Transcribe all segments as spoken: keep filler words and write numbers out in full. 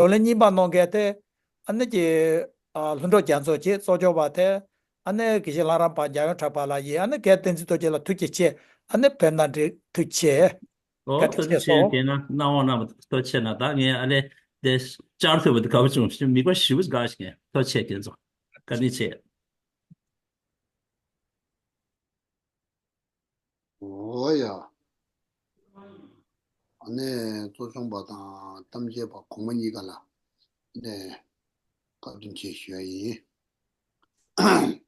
བགྲོ་གླེང་གཉིས་པ་གནང་མཁན་དེ་ཨ་ནི་ཀྱི་ཨ་ལྷུན་གྲུབ་རྒྱ་མཚོ་བྱས། གཙོ་སྐྱོང་བ་དེ་ཨ་ནི་དགེ་བཤེས་ལྷ་རམས་པ་འཇམ་དབྱངས་གྲགས་པ་ལགས་ཡིན། ཨ་ནི་རྒན་བསྟན་འཛིན་རྡོ་རྗེ་ལགས་ཐུགས་རྗེ་ཆེ། ཨ་ནི་ཕེབས་གནང་འདི་ཐུགས་རྗེ་ཆེ། ཨོ་བཀའ་དྲིན་ཆེ་ཐུགས་རྗེ་ཆེ། སོང་། དེས་ན་གནང་བ་གནང་བ་ཐུགས་རྗེ་ཆེ་ན། ད་ངས་ཨ་ལེ་དེ་བཅར་ཐུབ་པ་དེ་དགའ་པོ་བྱུང་། དམིགས་པ་ཞེ་པོ་དགའ་ཞིག་ཐུགས་རྗེ་ཆེ། རྒན་ཚོ་བཀའ་དྲིན་ཆེ། འོ་ཡ། ཨ་ནི་གཙོ་སྐྱོང་པ་དང་གཏམ་བཤད་པ་གོང་མ་གཉིས་ཀ་ལ་ཨ་ནི་བཀའ་དྲིན་ཆེ་ཞུ་ཡ་ཡིན། ཨ།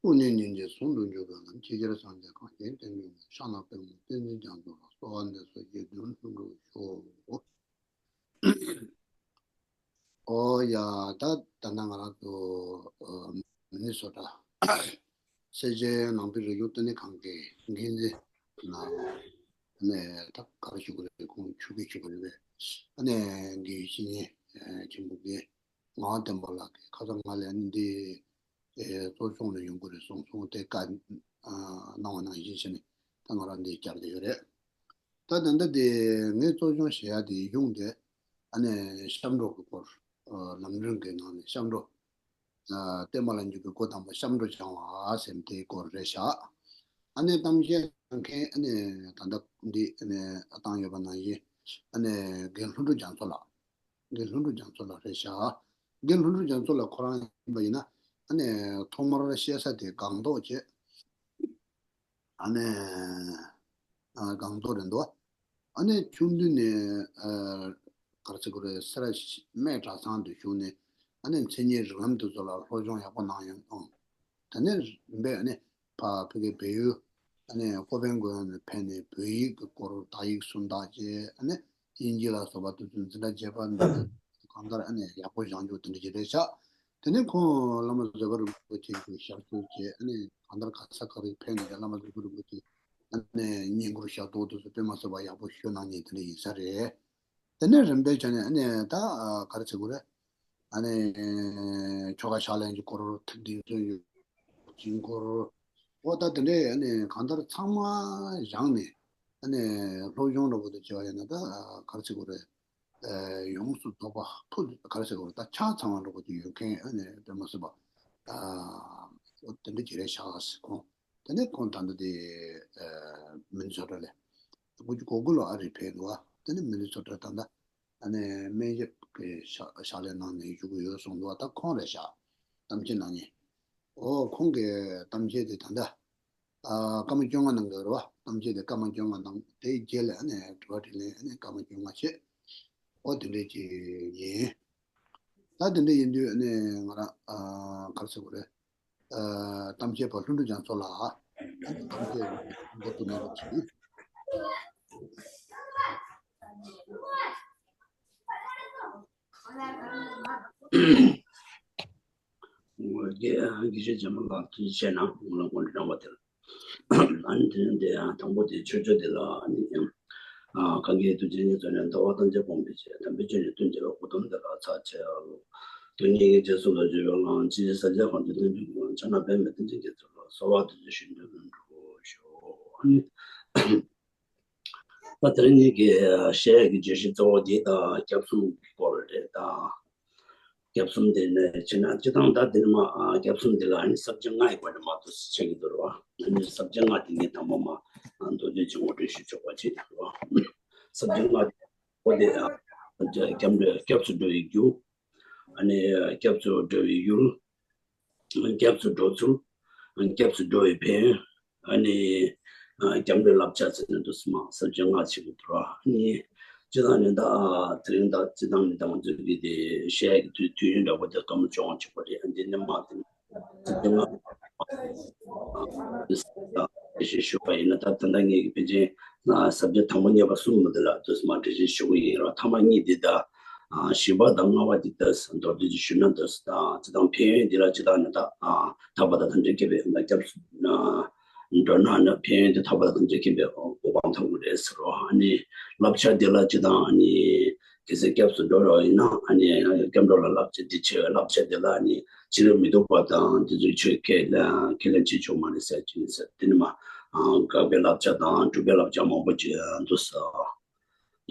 དབུ་ནས་ཉོན་ཅིག་ཟུང་དུ་འཇུག་པའི་ལམ། ཆེས་ཆེར་སངས་རྒྱས་གངས་ཅན་བསྟན་འགྲོའི་དབུས། ཤར་ལ་པདྨོ་བསྟན་འཛིན་རྒྱ་མཚོ་ལ། གསོལ་བ་འདེབས་སོ་རྗེ་བཙུན་ལྷུན་གྲུབ་ཤོག། ཨོ་ཡ། ད་ད་ནང་ང་རང་ཚོ་ཨ་མི་ནི་སོ་ཊ་སེར་བྱེས་ནང་པའི་རིག་གཞུང་བསྟི་གནས་ཁང་གི་འགན་འཛིན་ནང་ནས་ད་ག་རེ་ཞུ་དགོས་རེད། ཁོང་ཆོས་དགེ་ཞུ་དགོས་རེད་པས། ཨ་ནས་དགེ་བའི་བཤེས་གཉེན་ཆེན་པོ་དགེ་ངག་དབང་བསྟན་པ་ལགས་ཀྱིས་ཁ་སང་ང་ལ་ཨ་ནི་འདི་གཙོ་སྐྱོང་ལ་ཡོང་གི་རེད་གསུངས་སོང་། དེ་བཀའ་གནང་བ་ནང་བཞིན་བྱས་ནས་ད་ང་རང་འདི་བཅར་བསྡད་ཡོད་རེད། ད་ད་ལྟ་དེ་ངས་གཙོ་སྐྱོང་བྱེད་ཡ་དེ་གཞུང་དེ་ཨ་ནི་སྐྱབས་འགྲོ་གི་སྐོར། ཨ་ལམ་རིམ་གྱི་ནང་ནས་སྐྱབས་འགྲོ། ཨ་བསྟན་པ་ལ་འཇུག་པའི་སྒོ་དང་པོ་སྐྱབས་འགྲོ་སྦྱང་བ་ཟེར་དེའི་སྐོར་རེད་ཤག། ཨ་ནི་གཏམ་བཤད་གནང་མཁན་ཨ་ནི་ད་ལྟ་འདི་ཨ་ནི་བཏང་ཡོད་པ་ནང་བཞིན་ཨ་ནི་རྒན་ལྷུན་གྲུབ་རྒྱ་མཚོ་ལགས། རྒན་ལྷུན་གྲུབ་རྒྱ་མཚོ་ལགས་རེད་ཤག། རྒན་ལྷུན་གྲུབ་རྒྱ་མཚོ་ལགས་ཁོ་རང་ཡིན་པ་ཡིན་ན་ཨ་ནི་ཐོག་མར་བཤད་ས་དེ་སྒང་ཏོག་བྱས། ཨ་ནི་ཨ་སྒང་ཏོག་རེད་འདུག། ཨ་ནི་ཆུང་དུས་ནས་ཨ་ག་རེ་ཟེར་དགོས་རེད། སེ་ར་སྨད་གྲྭ་ཚང་དུ་བཞུགས་ནས་ཨ་ནི་མཚན་ཉིད་རིགས་ལམ་དེ་ཚོ་ལ་སློབ་སྦྱོང་ཡག་པོ་གནང་ཡོད་ཨང་། དེ་ནས་རིམ་པས་ཨ་ནི་ཕ་ཕ་གི་བལ་ཡུལ་ཨ་ནི་ཀོ་པན་གོ་ཡོན་ནས་ཕེབས་ནས་བོད་ཡིག་གི་སྐོར་དག་ཡིག་སུམ་རྟགས་བཅས། ཨ་ནི་དབྱིན་ཇི་ལ་སོགས་པ་དེ་ཚོ་འཛིན་གྲྭ་བརྒྱད་པ་འདི་གང་ལྟར་ཨ་ནི་ཡག་པོ་སྦྱང་རྒྱུ་དེ་འདྲ་ཞིག་རེད་ཤག། དེ་ནས་ཁོང་བླ་མ་བཟོད་པ་རིན་པོ་ཆེ་གི་ཞབས་ཞུ་བྱས། ཨ་ནི་གང་ལྟར་ག་ས་ག་རེ་ཕེབས་ནས་བླ་མ་བཟོད་པ་རིན་པོ་ཆེ་ཨ་ནི་བསྙེན་བཀུར་ཞབས་ཏོག་དེ་ཚོ་དཔེ་མ་སྲིད་པ་ཡག་པོ་ཞུ་གནང་མཁན་དེ་འདྲ་ཡིན་ས་རེད། དེ་ནས་རིམ་པས་བྱས་ནས་ཨ་ནི་ད་ག་རེ་ཟེར་དགོས་རེད། ཨ་ནི་ཆོ་ག་ཕྱག་ལེན་གྱི་སྐོར། ཐུགས་དམ་སྲུང་ཡོད་ཀྱི་སྐོར། འོ་ད་དེ་འདྲའི་ཨ་ནི་གང་ལྟར་ཚང་མ་སྦྱངས་ནས་ཨ་ནི་སློབ་སྦྱོང་འདྲ་པོ་དེ་བྱས་པ་ཡིན་ན་ད་ག་རེ་ཟེར་དགོས་རེད། ཨ་ཡོངས་སུ་རྫོགས་པ་ཕུ་ག་རེ་ཟེར་དགོས་རེད། ད་ཆ་ཚང་བ་འདྲ་པོ་དེ་ཡོད་མཁན་ཨ་ནི་དཔེ་མ་སྲིད་པ་ཨ་འོ་དེ་འདྲ་ཅིག་རེད་ཤག་ཟེར། ཁོང་དེ་ནས་ཁོང་ད་ལྟ་དེ་ཨ་མི་ནི་སོ་ཊ་ལ་དགུ་བཅུ་གོ་དགུ་ལོ་ཨ་རི་ཕེབས་འདུག་བ། དེ་ནས་མི་ནི་སོ་ཊ་ད་ལྟ་ཨ་ནི་སྨན་ཞབས་ཀྱི་ཕྱག་ཕྱག་ལས་གནང་ནས་བཞུགས་ཀྱི་ཡོད་གསུངས་འདུག་བ། ད་ཁོང་རེད་ཤག། གཏམ་བཤད་གནང་མཁན། ཨོ་ཁོང་གི་གཏམ་བཤད་དེ་ད་ལྟ་ཨ་སྐར་མ་བཅོ་ལྔ་གནང་གི་རེད་བ། གཏམ་བཤད་དེ་སྐར་མ་བཅོ་ལྔ་གནང་། དེའི་རྗེས་ལ་ཨ་ནི་དྲི་བ་དྲིས་ལན་ཨ་ནི་སྐར་མ་བཅོ་ལྔ་བྱས། ཨོ་དེ་འདྲས་ཅིག་ཡིན། ད་དེ་འདྲས་ཡིན་དུས་ཨ་ནི་ང་རང་ཨ་ག་རེ་ཟེར་དགོས་རེད། ཨ་གཏམ་བཤད་པ་ལྷུན་གྲུབ་རྒྱ་མཚོ་ལགས་ཨ་ནི་གཏམ་བཤད་མགོ་བཙུགས་གནང་རོགས་གྱིས། དགེ་དགེ་བཤེས་ཆེན་མོ་ལགས་ཐུགས་རྗེ་ཆེ་གནང་། ངོ་ལ་དགོངས་འགྲེལ་གནང་བ་དེར། ཨ་ནི་དེ་ནས་དེ་ཡང་དང་པོ་དེ་མཆོད་བརྗོད་དེ་ལ་ཨ་ནི་ཡང་ཨ་གང་གིས་ཐུགས་རྗེ་ཉེར་འཚོ་ནས། འདུལ་བ་ཐམས་ཅད་སྤོང་བའི་ཕྱིར། དམ་པའི་ཆོས་ནི་སྟོན་བྱེད་པ། གཽ་ཏམ་དེ་ལ་ཕྱག་འཚལ་ལོ། སྟོང་ཉིད་ཀྱི་རྗེས་སུ་བདག་སློབ་ཅིང་། ཕྱག་ན་པདྨོ་བསྟན་འཛིན་རྒྱ་མཚོ་ལ། གསོལ་བ་འདེབས་སོ་རྗེ་བཙུན་མཁྱེན་པ་ལ། གསོལ་བ་འདེབས་སོ་ཞིང་དུ་ལྷུན་གྲུབ་ཤོག། ཨ་ནི། ད་དེ་རིང་ངེད་ཀྱི་བཤད་ཡག་གི་བརྗོད་གཞི་གཙོ་བོ་འདི་ད་སྐྱབས་གསུམ་གྱི་སྐོར་རེད་ད། སྐྱབས་གསུམ་དེ་ནས་བྱས་ན་སྤྱིར་བཏང་ད་དེ་ནི་མ་ཨ་སྐྱབས་གསུམ་དེ་ལ་ཨ་ནི་ས་བཅད་ལྔ་ཡོད་པ་རེད་མ་གཏོགས་ཆགས་ཀྱི་འདུག་རེད་བ། ཨ་ནི་ས་བཅད་ལྔ་དེ་ངས་དང་པོ་མ་ཨ་མདོར་བསྡུས་ཀྱི་ངོ་སྤྲོད་ཞུ་ཆོག་པ་བྱེད་དེ་རེད་བ། ས་བཅད་ལྔ་དེ་པོ་དེ་ཨ་སྐྱབས་འགྲོ་སྐྱབས་སུ་འགྲོ་བའི་རྒྱུ། ཨ་ནི་སྐྱབས་སུ་འགྲོ་བའི་ཡུལ། སྐྱབས་སུ་འགྲོ་ཚུལ། སྐྱབས་སུ་འགྲོ་བའི་ཕན་ཡོན། ཨ་ནི་སྐྱབས་འགྲོའི་བསླབ་བྱ་ཟེར་ནས་འདུག་སེ་མ་ས་བཅད་ལྔ་ཞིག་འདུག་ར། ཨ་ནི་སྤྱིར་བཏང་ནི་ད་དེ་རིང་ད་སྤྱིར་བཏང་ནི་ད་ང་ཚོའི་གི་དེ་བཤད་ཡག་གི་དུས་དུས་ཡུན་འདྲ་པོ་དེ་སྐར་མ་བཅོ་ལྔ་ཅིག་པ་རེད། ཨ་འདི་ནི་མ་དེ་ས་བཅད་ལྔ་ཞེས་ཞུ་བ་ཡིན་ན། ད་ད་ལྟ་ངེད་ཀྱི་ཕལ་ཆེར་ས་བཅད་དང་པོ་གཉིས་པ་གསུམ་པ་འདི་ལ་འདུག་སེ་མ་འགྲེལ་བཤད་ཞུ་གི་ཡིན་ར། ཐ་མ་གཉིས་འདི་ད་ཨ་བཞི་པ་དང་ལྔ་པ་འདི་ལྟ་མདོར་བསྡུས་ཀྱིས་ཞུས་ན་འདུག་སེ། ད་སྤྱིར་བཏང་ཕན་ཡོན་འདི་ལ་སྤྱིར་བཏང་ནི་ད་ཨ་ཐར་པ་དང་ཐམས་ཅད་མཁྱེན་པའི་ད་སྐྱབས་སུ་ཨ་འགྲོ་ན་ནི་ཕན་ཡོན་འདི་ཐར་པ་དང་ཐམས་ཅད་མཁྱེན་པའི་གོ་འཕང་ཐོབ་ཀྱི་རེད་ཟེར་རོ། ཨ་ནི་བསླབ་བྱ་འདི་ལ་སྤྱིར་བཏང་ཨ་ནི་གལ་སྲིད་སྐྱབས་སུ་འགྲོ་རོགས་ཡིན་ན་ཨ་ནི་སྐྱབས་འགྲོ་ལ་བསླབ་བྱ་འདི་ཆེ་བའི་བསླབ་བྱ་འདི་ལ་ཨ་ནི་ཕྱི་རོལ་མི་སྡུག་པ་དང་འདི་ཚོའི་ཆོས་ཁས་ལེན་ཁས་ལེན་བྱེད་ཆོག་མ་རེད་ཟེར་གྱིན་ཟེར། དེ་ནི་མ་དགག་པའི་བསླབ་བྱ་དང་སྒྲུབ་པའི་བསླབ་བྱ་མང་པོ་ཅིག་འདུག་ཟེར།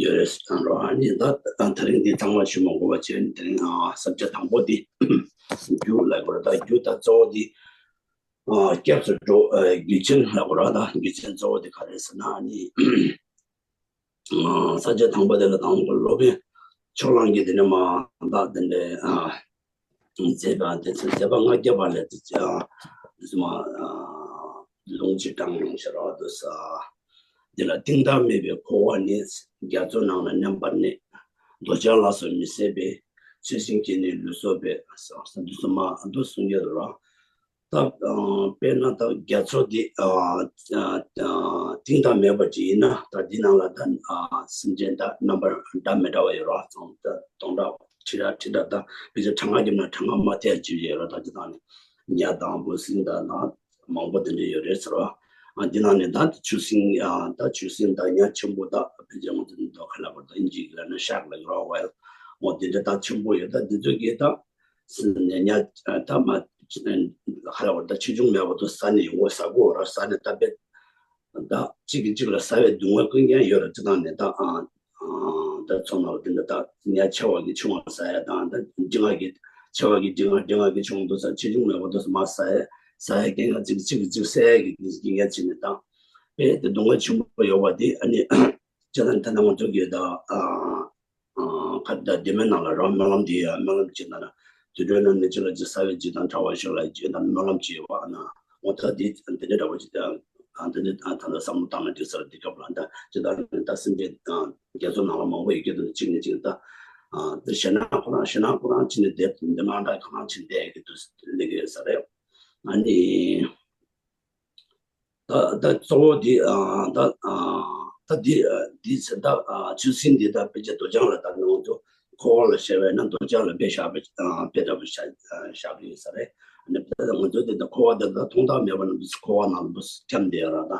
ཡོད་རེད་ཟེར་དང་རོ། ཨ་ནི་ད་དེ་རིང་འདི་ཚང་མ་ཞུ་མ་དགོས་པ་བྱས། དེ་རིང་ཨ་ས་བཅད་དང་པོ་འདི་རྒྱུ་ལབ་དགོས་རེད། ད་རྒྱུ་ད་གཙོ་བོ་འདི་ཨ་སྐྱབས་སུ་འགྲོ་ཨ་རྒྱུ་ཆེན་ལབ་དགོས་རེད། ད་རྒྱུ་ཆེན་གཙོ་བོ་འདི་ག་རེ་ཟེར་ན། ཨ་ནི་ཨ་ས་བཅད་དང་པོ་དེ་ལ་དང་པོ་སློབ་དཔོན་ཕྱོགས་གླང་གིས་དེ་ནས་མ་ད་དེ་འདྲའི་ཨ་མཛད་པ་དེ་ཚོ་མཛད་པ་ལྔ་བརྒྱ་པ་ལས་དེ་ཚོ་ཨ་དེ་ཚོ་མ་ཨ་ལུང་ཅིག་དྲངས་ཡོང་ཤར་བ་དུ་ས། འདི་ལ་གཏིང་མཐའ་མེད་པའི་འཁོར་བ་ནི། རྒྱ་མཚོ་ནང་ལ་མཉམ་པར་གནས། འདོད་ཆགས་ལ་སོགས་མི་བཟད་པའི། ཚུལ་བཞིན་བསྐྱེད་ནས་ལུས་སྲོག་འབེབས། ཟེར་འདུག་སེ་མ་འདུག་གསུང་གི་འདུག་ར། ད་དཔེར་ན་ད་རྒྱ་མཚོ་འདི་གཏིང་མཐའ་མེད་པ་ཅིག་ཡིན་ན། ད་འདི་ནང་ལ་ད་སེམས་ཅན་ད་རྣམ་པ་འདྲ་མི་འདྲ་བ་ཡོད་ར། ཚང་ད་སྟོང་ཕྲག་ཁྲི་ཕྲག་ཁྲི་ཕྲག་ད་དཔེ་ཆ་གྲངས་ཀ་བརྒྱབ་ན་གྲངས་ཀ་མ་ཐེག་ཅིག་ཡོད་ར། ད་ཅི་ད་ནི་ཉ་དང་འབུ་སྲིན་དང་ན་མང་པོ་དེ་འདྲ་ཡོད་རེད་ཟེར་བ། ཨ་འདི་ནང་ནས་ད་ཆུ་སྲིན་ཨ་ད་ཆུ་སྲིན་ད་ཉ་ཆེན་པོ་ད་ཕལ་ཆེར་ང་ཚོ་འདི་ད་ག་ལ་བར་ད་ཨིན་ཇི་གི་ལ་ན་ཤརཀ་ལ་ཡོད་ར། ཝེལ་འོ་དེ་འདྲ་ད་ཆེན་པོ་ཡོད། ད་འདི་ཚོ་གི་ད་སྲིན་ཉ་ཉ་ད་མ་ག་ལ་བར་ད་ཆེ་ཆུང་མེད་པ་དུ་ཟ་ནས་ཡོང་བ། ཟ་གོ་ར། ཟ་ནས་ད་དཔེ་ད་གཅིག་གིས་གཅིག་ལ་ཟ་བའི་སྡུག་བསྔལ་ཀུན་ཀྱང་ཡོད་ར། ཅི་ད་ནས་ད་ཨ། ད་ཚོ་ནང་དེ་འདྲ་ད་ཉ་ཆེ་བ་གི་ཆུང་བ་ཟ་ཡ་དང་། ད་འབྲིང་བ་གི་ཆེ་བ་གི་འབྲིང་བ་འབྲིང་བ་གི་ཆུང་དུ་ཟ། ཆེ་ཆུང་མེད་པ་དུ་ཟ་མ་ཟ་ཡ། ཟ་ཡ་གན་ག་ཅིག་ཅིག་ཅིག་ཟ་ཡ་གི་གི་གི་ངན་ཅིག་ནི་དང་། དཔེ་དེ་སྡུག་བསྔལ་ཆེན་པོ་ཡོད་པ་དེ་ཨ་ནི་ཅི་ད་ད་ན་ང་ཚོ་གི་ད་ཨ་ཁ་ད་དེ་མེད་ནང་ལ་རང་སྨོན་ལམ་དེ་ཡ་སྨོན་ལམ་ཅིག་ན་ན་དུད་འགྲོའི་ནང་ནས་ཅི་ལ་ཅི་ཟ་བའི་ཅིག་དང་གྲྭ་བ་ཞིག་ལ་ཅི་ད་སྨོན་ལམ་ཅིག་ཡོད་པ་ན། འོ་ད་དེ་དེ་འདྲ་འདྲ་བ་ཅིག་ད། ཨ་འདི་ནི་ད་ད་ལྟ་བསམ་བློ་བཏང་ན་འགྲིག་ས་རེད། འདི་སྐབས་ལ་ད་ཅི་ད་ད་སེམས་ཅན་རྒྱ་མཚོ་ནང་ལ་མང་པོ་ཡོད་ཀྱི་འདུག་གཅིག་ནས་གཅིག་ད་ཨ་འདི་ཞེ་ན་ཁོ་རང་ཞེ་ན་ཁོ་རང་ཅི་ནས་བསྡད་འདི་མ་འདྲ་ཁོ་རང་ཅི་བསྡད་ཀྱི་འདུག་ལེགས་ཡོད་ས་རེད། ཨ་ནི་ད་ད་གཙོ་བོ་འདི་ཨ་ད་ཨ་ད་འདི་ཨ་འདི་ཚེ་ད་ཨ་ཆུ་སྲིན་འདི་ད་དཔེ་ཆ་འདོད་ཆགས་ལ་ད་ནང་དུ་འཁོར་བ་ལ་བཤད་པས་ན་འདོད་ཆགས་ལ་དཔེ་བཞག་པའི་ཨ་དཔེ་འདྲ་པོ་བཞག་བཞག་གི་ཡོད་ས་རེད། ཨ་ནི་དཔེ་ད་ང་ཚོ་འདི་ད་འཁོར་བ་འདི་ད་མཐོང་ཐག་མེད་པ་ན་འདི་འཁོར་བ་ནང་ལ་འདུག་སེ་འཁྱམས་བསྡད་ཡོད་ར། ད་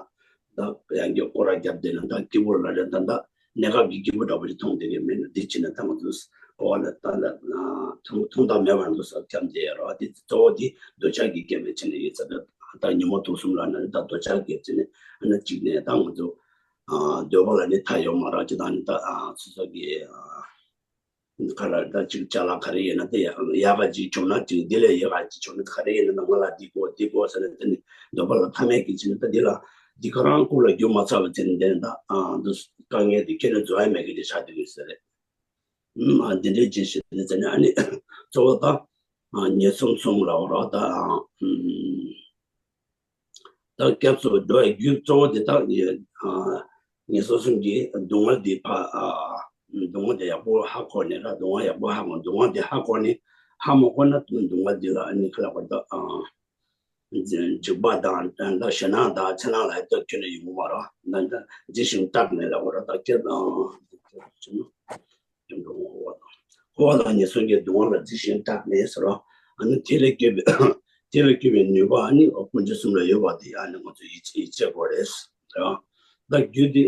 ད་ཡང་སྐྱར་སྐོར་ར་བརྒྱབ་བསྡད་ན་ད་སྐྱིད་པོ་ལ་རེད། ད་ད་གནས་སྐབས་ཀྱི་སྐྱིད་པོ་འདྲ་པོ་ཞིག་མཐོང་བསྡད་ཀྱི་མེད་ན། འདི་བྱས་ན་ད་ང་ཚོ་འཁོར་བ་ལ་ད་ད་མཐོང་མཐོང་ཐག་མེད་པ་ན་འདུག་སེ་འཁྱམས་བསྡད་ཡོད་ར། འདི་གཙོ་བོ་འདི་འདོད་ཆགས་ཀྱི་རྐྱེན་པས་བྱས་ནས་ཡོད་ས་རེད། ད་ཉོན་མོངས་དུག་གསུམ་ལ་ན་ད་འདོད་ཆགས་རྐྱེན་བྱས་ནས་ཨ་ན་གཅིག་ནས་ད་ང་ཚོ་ཨ་འདོད་པ་ལ་ནི་མཐའ་ཡོད་མ་རེད། ཅི་ད་ནི་ད་ཨ་སོ་སོ་གི་ཨ་ག་ལ་ད་ཅིག་ཅ་ལག་ག་རེ་ཡིན་ན་དེ་ཡག་ཡག་ག་ཅིག་བྱུང་ན་ཅིག་འདི་ལས་ཡག་ག་ཅིག་བྱུང་ན་ག་རེ་ཡིན་ན་ང་ལ་འདི་དགོས་འདི་དགོས་ཟེར་ནས་དེ་ནི་འདོད་པ་ལ་མཐའ་མེད་ཀྱི་བྱས་ནས་ད་འདི་ལ་འདི་ག་རང་རྐུབ་ལ་རྒྱུ་མ་ཚར་བ་བྱས་ནས་དེ་ནི་ད་ཨ་འདི་དཀའ་ངལ་འདི་ཁྱེད་ནི་འཛོལ་ཡ་མེད་ཀྱི་འདི་ཆགས་འདུག་གི་ཟེར་རེད། ཨ་འདི་འདྲའི་ཅིག་བྱས་ནས་ཟེར་ནས་ཨ་ནི་གཙོ་བོ་ད་ཨ་ངན་སོང་གསུམ་ལ་འོ་ར་ད་ཨ། ད་སྐྱབས་སུ་འགྲོ་བའི་རྒྱུ་གཙོ་བོ་དེ་དག་ཨ་ངན་སོང་གསུམ་གྱི་སྡུག་བསྔལ་འདི་ཕ་ཨ་སྡུག་བསྔལ་དེ་ཡག་པོ་ཧ་གོ་ནས་ར། སྡུག་བསྔལ་ཡག་པོ་ཧ་གོ། སྡུག་བསྔལ་དེ་ཧ་གོ་ནས་ཧ་མ་གོ་ན་སྡུག་བསྔལ་འདི་ལ་ཨ་ནི་ཁ་ལ་བར་དུ་ཨ་འཇིགས་པ་དང་ད་ཞེད་སྣང་དང་འཚེར་སྣང་ལ་ད་ཁྱོན་ནས་ཡོང་གི་མ་རེད། ད་ད་འཇིགས་ཤིང་སྐྲག་ནས་ལ་བ་ར་ད་སྐྱབས་ཨ། འཁོར་བ་དང་ངན་སོང་གི་སྡུག་བསྔལ་ལ་འཇིགས་ཤིང་སྐྲག་ནས་ཟེར་རོ། ཨ་ནི་དེ་ལས་སྐྱོབ་པའི་དེ་ལས་སྐྱོབ་པའི་ནུས་པ་ཨ་ནི་དཀོན་མཆོག་གསུམ་ལ་ཡོད་པ་དེ་ཨ་ནི་ང་ཚོ་ཡིད་ཆེས་ཡིད་ཆེས་དགོས་རེད་ཟེར་རོ། ད་རྒྱུ་དེ་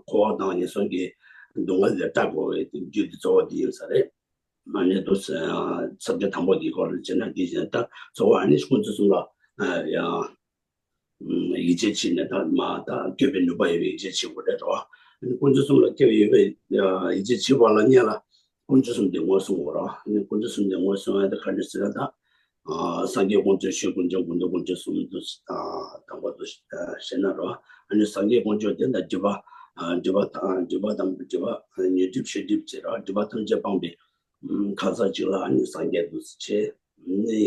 འཁོར་བ་དང་ངན་སོང་གི་སྡུག་བསྔལ་ལས་སྐྲག་དགོས་པའི་རྒྱུ་དེ་གཙོ་བོ་དེ་ཡིན་ས་རེད། ཨ་ནི་དུ་ས་བཅད་དང་པོ་དེའི་སྐོར་ལ་བྱས་ན་དེ་བཞིན་ད་གཙོ་བོ་ཨ་ནི་དཀོན་མཆོག་གསུམ་ལ་ཡང་ཡིད་ཆེས་བྱས་ནས་ད་མ་ད་སྐྱོབ་པའི་ནུས་པ་ཡོད་པའི་ཡིད་ཆེས་བྱེད་དགོས་རེད་དོ། དཀོན་མཆོག་གསུམ་ལ་སྐྱབས་ཡོད་པའི་ཡིད་ཆེས་བྱེད་པ་ལ་སྔོན་ལ་དཀོན་མཆོག་གསུམ་དེ་ངོས་བཟུང་དགོས་རོ། དཀོན་མཆོག་གསུམ་དེ་ངོས་བཟུང་ཡ་དེ་ག་འདྲ་ཟེར་ན་ད་སངས་རྒྱས་དཀོན་མཆོག་ཆོས་དཀོན་མཆོག་ཀུན་ཏུ་དཀོན་མཆོག་གསུམ་དུ་དང་པོ་དུ་བཤད་ན་རོ། ཨ་ནི་སངས་རྒྱས་དཀོན་མཆོག་དེ་ད་སྒྲིབ་པ་སྒྲིབ་པ་དང་སྒྲིབ་པ་དང་སྒྲིབ་པ་ཉོན་སྒྲིབ་ཤེས་སྒྲིབ་བྱེད་རོ། སྒྲིབ་པ་ཐམས་ཅད་སྤངས་པའི་གང་ཟག་ཅིག་ལ་ཨ་ནི་སངས་རྒྱས་དུ་བྱེད། ཨ་ནི་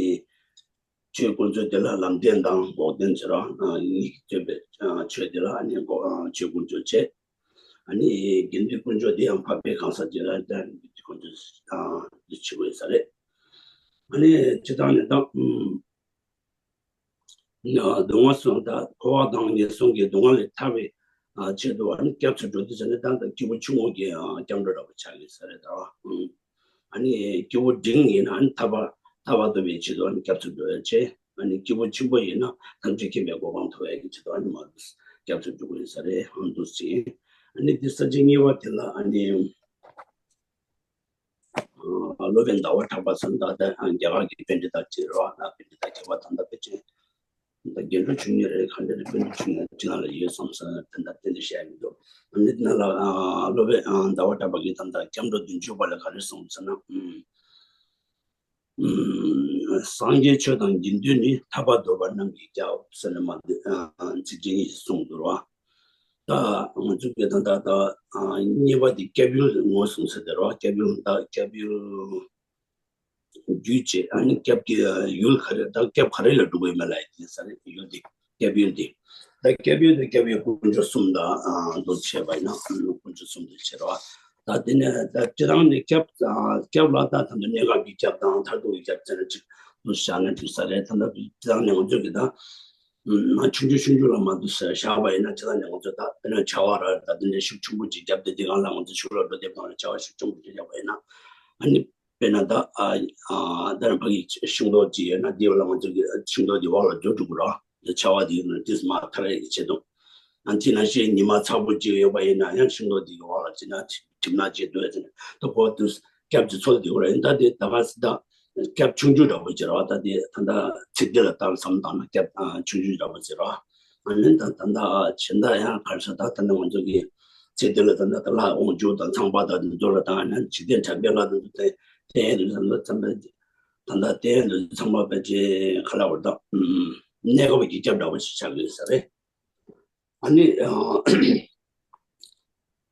ཆོས་དཀོན་མཆོག་དེ་ལ་ལམ་བདེན་དང་འགོག་བདེན་ཟེར་རོ། ཨ་ནི་སྟོན་པའི་ཆོས་དེ་ལ་ཨ་ནི་འགོག་ཆོས་དཀོན་མཆོག་བྱེད། ཨ་ནི་དགེ་འདུན་དཀོན་མཆོག་དེ་ཡང་འཕགས་པའི་གང་ཟག་ཅིག་ལ་ད་དགེ་འདུན་དཀོན་མཆོག་དེ་བྱེད་དགོས་ས་རེད། ཨ་ནི་སྤྱིར་བཏང་ནས་ད་སྡུག་བསྔལ་གསུམ་ད་འཁོར་བ་དང་ངན་སོང་གི་སྡུག་བསྔལ་ལས་ཐར་བའི་ཆེད་དུ་ཨ་ནི་སྐྱབས་སུ་འགྲོ་དུས་ཟེར་ནས་ད་ལྟ་སྐྱེས་བུ་ཆུང་ངུ་གི་སྐྱབས་འགྲོ་འདྲ་པོ་ཆགས་ཡོད་ས་རེད་ད། ཨ་ནི་སྐྱེས་བུ་འབྲིང་ཡིན་ན་ཨ་ནི་ཐར་པ་ཐར་པ་ཐོབ་པའི་ཆེད་དུ་ཨ་ནི་སྐྱབས་སུ་འགྲོ་ཡ་བྱེད། ཨ་ནི་སྐྱེས་བུ་ཆེན་པོ་ཡིན་ན་ཐམས་ཅད་མཁྱེན་པའི་གོ་འཕང་ཐོབ་ཡ་གི་ཆེད་དུ་ཨ་ནི་མ་སྐྱབས་སུ་འགྲོ་དགོས་ཡོད་ས་རེད། ཨ་འདུག་ཅིང་ཨ་ནི་འདི་ས་བཅད་གཉིས་པ་དེ་ལ་ཨ་ནི། སློབ་དཔོན་ཟླ་བ་གྲགས་པ་ཟེར་ད་ལྟ་རྒྱ་གར་གྱི་པཎྜི་ཏ་ཅིག་རེད་བ། ད་པཎྜི་ཏ་མཁས་པ་ད་ལྟ་ཕལ་ཆེར་ ད་རྒྱན་དྲུག་མཆོག་གཉིས་རེད། ག་འདྲ་རེད། པཎ་གྲུབ་མཆོག་གཉིས་ཅི་ལ་ལ་ཡོད་བསམ་ས་དེ་འདྲ་ཏན་ཏན་བཤད་མི་འདུག་ཨ་ནི་དེ་ན་ལ་ཨ་སློབ་དཔོན་ཨ་ཟླ་བ་གྲགས་པ་གིས་ད་ལྟ་སྐྱབས་འགྲོ་བདུན་ཅུ་པ་ལ་ག་རེ་གསུངས་ཟེར་ན། ཨུམ། སངས་རྒྱས་ཆོས་དང་དགེ་འདུན་ནི། ཐར་པ་འདོད་པ་རྣམས་ཀྱི་སྐྱབས་ཟེར་ནས་མ་འདི་ཚིག་རྗེ་ཉིད་གསུངས་འདུག་ར། ད་ང་ཚོ་གི་ད་ད་ད་གཉིས་པ་དེ་སྐྱབས་ཡུལ་ངོས་བཟུང་ཟེར་དེ་ར། སྐྱབས་ཡུལ་ད་སྐྱབས་ཡུལ་རྒྱུད་ཅེས་ཨ་ནི་སྐྱབས་ཀྱི་ཡུལ་ག་རེ་ད་སྐྱབས་ག་རེ་ལ་འགྲོ་དགོས་མེད་ལ་ཡིན་ས་རེད། ཡུལ་དེ། སྐྱབས་ཡུལ་དེ། ད་སྐྱབས་ཡུལ་དེ་སྐྱབས་ཡུལ་དཀོན་མཆོག་གསུམ་དང་འདུ་བྱས་པ་ཡིན་ན་དཀོན་མཆོག་གསུམ་དུ་བྱེད་རོགས། ད་དེ་ནས་ད་སྤྱི་བཏང་ནས་སྐྱབས་སྐྱབས་ལ་ད་ད་ལྟ་གནས་སྐབས་ཀྱི་སྐྱབས་དང་མཐར་ཐུག་གི་སྐྱབས་ཟེར་ན་ཅིག་འདུ་བཞག་ན་འགྲིག་ས་རེད། ད་ལྟ་སྤྱི་བཏང་ནས་ང་ཚོས་ཀྱི་ད་ཆུང་ཆུང་ཆུང་ཆུང་ལ་མ་འདུ་བཞག་པ་ཡིན་ན་སྤྱི་བཏང་ནས་ང་ཚོས་ད་དེ་ནས་བྱ་བ་ར་ད་དེ་འདྲའི་ཤུགས་ཆེན་པོ་ཅིག་བརྒྱབ་སྟེ་དེ་གང་ལ་ང་ཚོ་ཤུགས་ལ་འགྲོ་དེབ་དང་བྱ་བ་ཤུགས་ཆེན་པོ་ཅིག་བརྒྱབ་པ་ཡིན་ན་ཨ་ནི། དཔེར་ན་ད་ཨ་ཨ་ད་རང་ཕ་གི་ཤིང་ཏོག་ཅིག་ཡོད་ན་དེ་བ་ལ་ང་ཚོ་གི་ཤིང་ཏོག་དེ་འོག་ལ་འགྲོ་འགྲོ་གི་ར། ཆར་པ་དེ་ཡོད་ན་དེས་མ་ཐར་ཡག་ཆེད་དུ། ཨ་དེ་ནང་བཞིན་ཉི་མ་ཚ་པོ་ཅིག་ཡོད་པ་ཡིན་ན་ཡང་ཤིང་ཏོག་དེ་གི་འོག་ལ་ཅིག་ན་གྲིབ་ནག་ཅིག་འདུག་ཡ་ཟེར་ན་ད་གོ་དུས་སྐྱབས་ཀྱི་ཚོད་དེ་གོ་ར། ཡིན་ད་དེ་ད་ག་སི་ད་སྐྱབས་ཆུང་ཆུང་འདྲ་པོ་ཅིག་ར། ད་དེ་ད་ད་ཚིག་དེ་ལ་ད་བསམ་བཏང་ན་སྐྱབས་ཨ་ཆུང་ཆུང་འདྲ་པོ་ཅིག་ར། ཨ་ནི་ད་ད་ད་ཕྱིན་ད་ཡང་གར་ས་ད་ད་ནི་ང་ཚོ་གི་ཚེ་འདི་ལ་ད་ད་ད་ལྷ་དབང་ཕྱུག་དང་ཚངས་པ་དང་འདི་ཚོ་ལ་ད་ང་འཇིག་རྟེན་དྲན་པའི་ལྷ་དང་དེ་དེ་ཡང་དུ་ཚངས་པ་ད་ད་དེ་ཡང་དུ་ཚངས་པ་པའི་ཅེ་ཁ་ལ་བར་ད་གནས་སྐབས་ཀྱི་སྐྱབས་འདྲ་བོ་ཞིག་ཆགས་ཀྱི་ཡོད་ས་རེད། ཨ་ནི་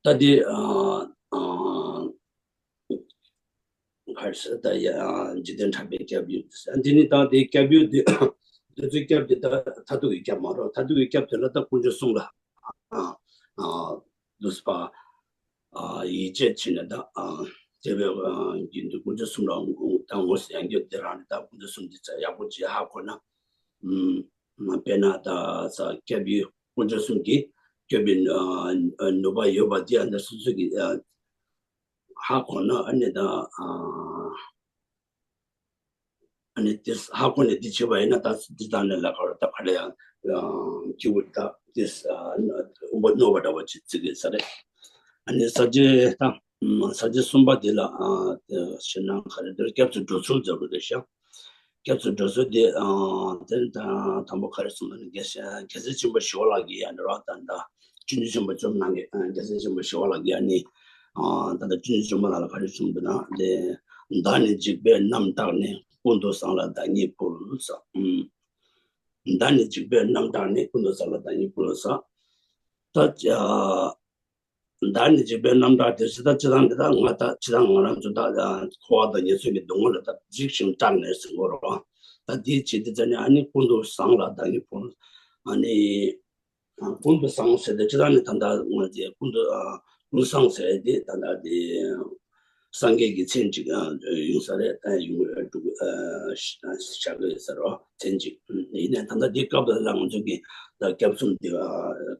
ད་དེ་གར་ས་ད་ཡ་འཇིག་རྟེན་དྲན་པའི་སྐྱབས་ཡུལ་དེ་ས་འདི་ནི་ད་དེ་སྐྱབས་ཡུལ་དེ་དེ་ཚོའི་སྐྱབས་དེ་ད་མཐར་ཐུག་གི་སྐྱབས་མ་རེད། མཐར་ཐུག་གི་སྐྱབས་དེ་ལ་ད་དཀོན་མཆོག་གསུམ་ལ་ཨ་ཨ་འདུས་པ་ཨ་ཡིད་ཆེས་བྱས་ནས་ད་ཨ་དེ་བས་ཨ་རྒྱུན་དུ་དཀོན་མཆོག་གསུམ་ལ་ད་ངོས་སུ་ཡང་རྒྱུ་དེ་རང་ནི་ད་དཀོན་མཆོག་གསུམ་དེ་ཚ་ཡག་པོ་ཅིག་ཧ་གོ་ན་ཨ་དཔེར་ན་ད་ས་སྐྱབས་ཡུལ་དཀོན་མཆོག་གསུམ་གྱི་སྐྱོབ་པའི་ཨ་ནུས་པ་ཡོད་པ་དེ་ཨ་ནི་སོ་སོ་གི་ཨ་ཧ་གོ་ན་ཨ་ནི་ད་ཨ་ཨ་ནི་དེ་ཧ་གོ་ནས་འདི་བྱེད་པ་ཡིན་ན་ད་འདི་དང་ནས་ལ་ཁར་ད་ག་ལ་ཡང་ཁྱེའུ་ད་དེ་དབུ་མ་རྣོ་བ་འདྲ་བ་ཅིག་བརྩི་གི་ས་རེད། ཨ་ནི་ས་བཅད་ད་ས་བཅད་གསུམ་པ་དེ་ལ་ཨ་དེ་ཞེ་ན་ག་རེ་འདིར་སྐྱབས་སུ་འགྲོ་ཚུལ་མཛད་དགོས་རེད་ཤག་སྐྱབས་སུ་འགྲོ་ཚུལ་དེ་ཨ་དེ་ད་དང་པོ་ག་རེ་གསུངས་ན་རྒྱལ་སྲས་རྒྱལ་སྲས་ཆེན་པོ་ཞི་བ་ལྷ་གིས་ཡང་འདྲ་བ་ད་ད་སྤྱོད་འཇུག་ཆེན་པོ་བཅོམ་ནང་གི་རྒྱལ་སྲས་ཆེན་པོ་ཞི་བ་ལྷ་གིས་ཨ་ནི་ད་ལྟ་སྤྱོད་འཇུག་ཆེན་པོ་ནང་ལ་ག་རེ་གསུངས་འདུག་ན་དེ། བདག་ནི་འཇིགས་པས་རྣམ་བརྟགས་ནས། ཀུན་ཏུ་བཟང་ལ་བདག་ཉིད་ཕུལ་ཟེར། ཨུམ། བདག་ནི་འཇིགས་པས་རྣམ་བརྟགས་ནས། ཀུན་ཏུ་བཟང་ལ་བདག་ཉིད་ཕུལ་ཟེར། ད་ཨ་བདག་ནི་འཇིགས་པས་རྣམ་བརྟགས་དེ་ཟེར་ད་སྤྱི་བཏང་འདི་དག་ང་ད་སྤྱི་བཏང་ང་རང་ཚོ་ད་འཁོར་བ་དང་ངན་སོང་གི་སྡུག་བསྔལ་ལ་ད་འཇིགས་ཤིང་སྐྲག་ནས་ཟེར་གོ་རོགས། ད་དེའི་ཆེད་དུ་ཙ་ནི་ཨ་ནི་ཀུན་ཏུ་བཟང་ལ་བདག་ཉིད་ཕུལ། ཨ་ནི། ཀུན་ཏུ་བཟང་ཟེར་ཏེ་སྤྱི་བཏང་ནི་ད་ལྟ་ང་ཚོས་ཀུན་ཏུ་ཀུན་བཟང་ཟེར་ཏེ་ད་ལྟ་དེ་སངས་རྒྱས་ཀྱི་མཚན་ཅིག་ཡིན་ས་རེད། ད་ཡོང་འགྲོ་བཞག་གི་ཡོད་ས་རེད་མཚན་ཅིག་ཡིན་ནའི་ད་ལྟ་འདི་སྐབས་ལ་ང་ཚོ་གི་ད་སྐྱབས་གསུམ་དེ་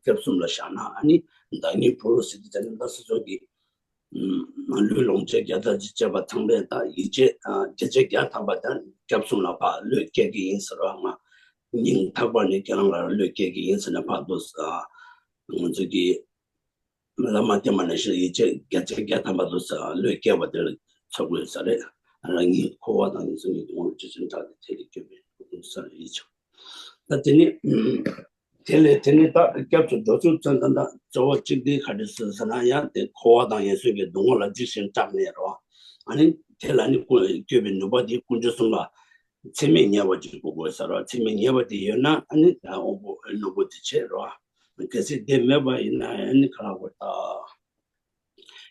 སྐྱབས་གསུམ་ལ་བཞག་ན་ཨ་ནི་བདག་ཉིད་ཕུལ་ཟེར་ཏེ་ད་ལྟ་སོ་སོ་གི་ལུས་ལོངས་སྤྱོད་བརྒྱ་རྩ་བཅས་པ་ཚང་མས་ད་ཡིད་ཆེས་བརྒྱ་ཆ་བརྒྱ་ཐམ་པ་ད་སྐྱབས་གསུམ་ལ་ཕར་བློས་བཀལ་གྱི་ཡིན་ཟེར་བ་ང་སྙིང་ཐག་པ་ནས་ཁྱེད་རང་ལ་བློས་བཀལ་གྱི་ཡིན་ཟེར་ནས་ཕར་དུ་ང་ཚོ་གི་བླ་མ་བསྟེན་པ་ནང་བཞིན་ཡིད་ཆེས་བརྒྱ་ཆ་བརྒྱ་ཐམ་པ་དུ་བློས་བཀལ་བ་དེ་ལ་ཚོགས་དགོས་ས་རེད། རང་ཉིད་འཁོར་བ་དང་ངན་སོང་གི་སྡུག་བསྔལ་ཇི་བཞིན་བསྒྲགས་ཏེ་དེ་ལས་སྐྱོབ་པའི་སྐུ་གསུང་ཐུགས་ཡིད་ཆེས། ད་དེ་ནི་དེ་ལས་དེ་ནི་ད་སྐྱབས་སུ་འགྲོ་ཚུལ་ཚོན་ད་ད་གཙོ་བོ་གཅིག་དེ་ག་རེ་ཟེར་ཟེར་ན་ཡང་དེ་འཁོར་བ་དང་ངན་སོང་གི་སྡུག་བསྔལ་ལ་འཇིགས་ཤིང་སྐྲག་ནས་རོ། ཨ་ནི་དེ་ལ་ནི་སྐྱོབ་པའི་ནུས་པ་དེ་དཀོན་མཆོག་གསུམ་ལ་ཚད་མེད་ངེས་པ་ཅིག་དགོས་དགོས་ཟེར་རོ། ཚད་མེད་ངེས་པ་དེ་ཡོད་ན་ཨ་ནི་ད་དབང་པོ་རྣོན་པོ་དེ་བྱེད་རོ། གལ་སྲིད་དེ་མེད་པ་ཡིན་ན་ཨ་ནི་ག་ལ་དགོས་ད།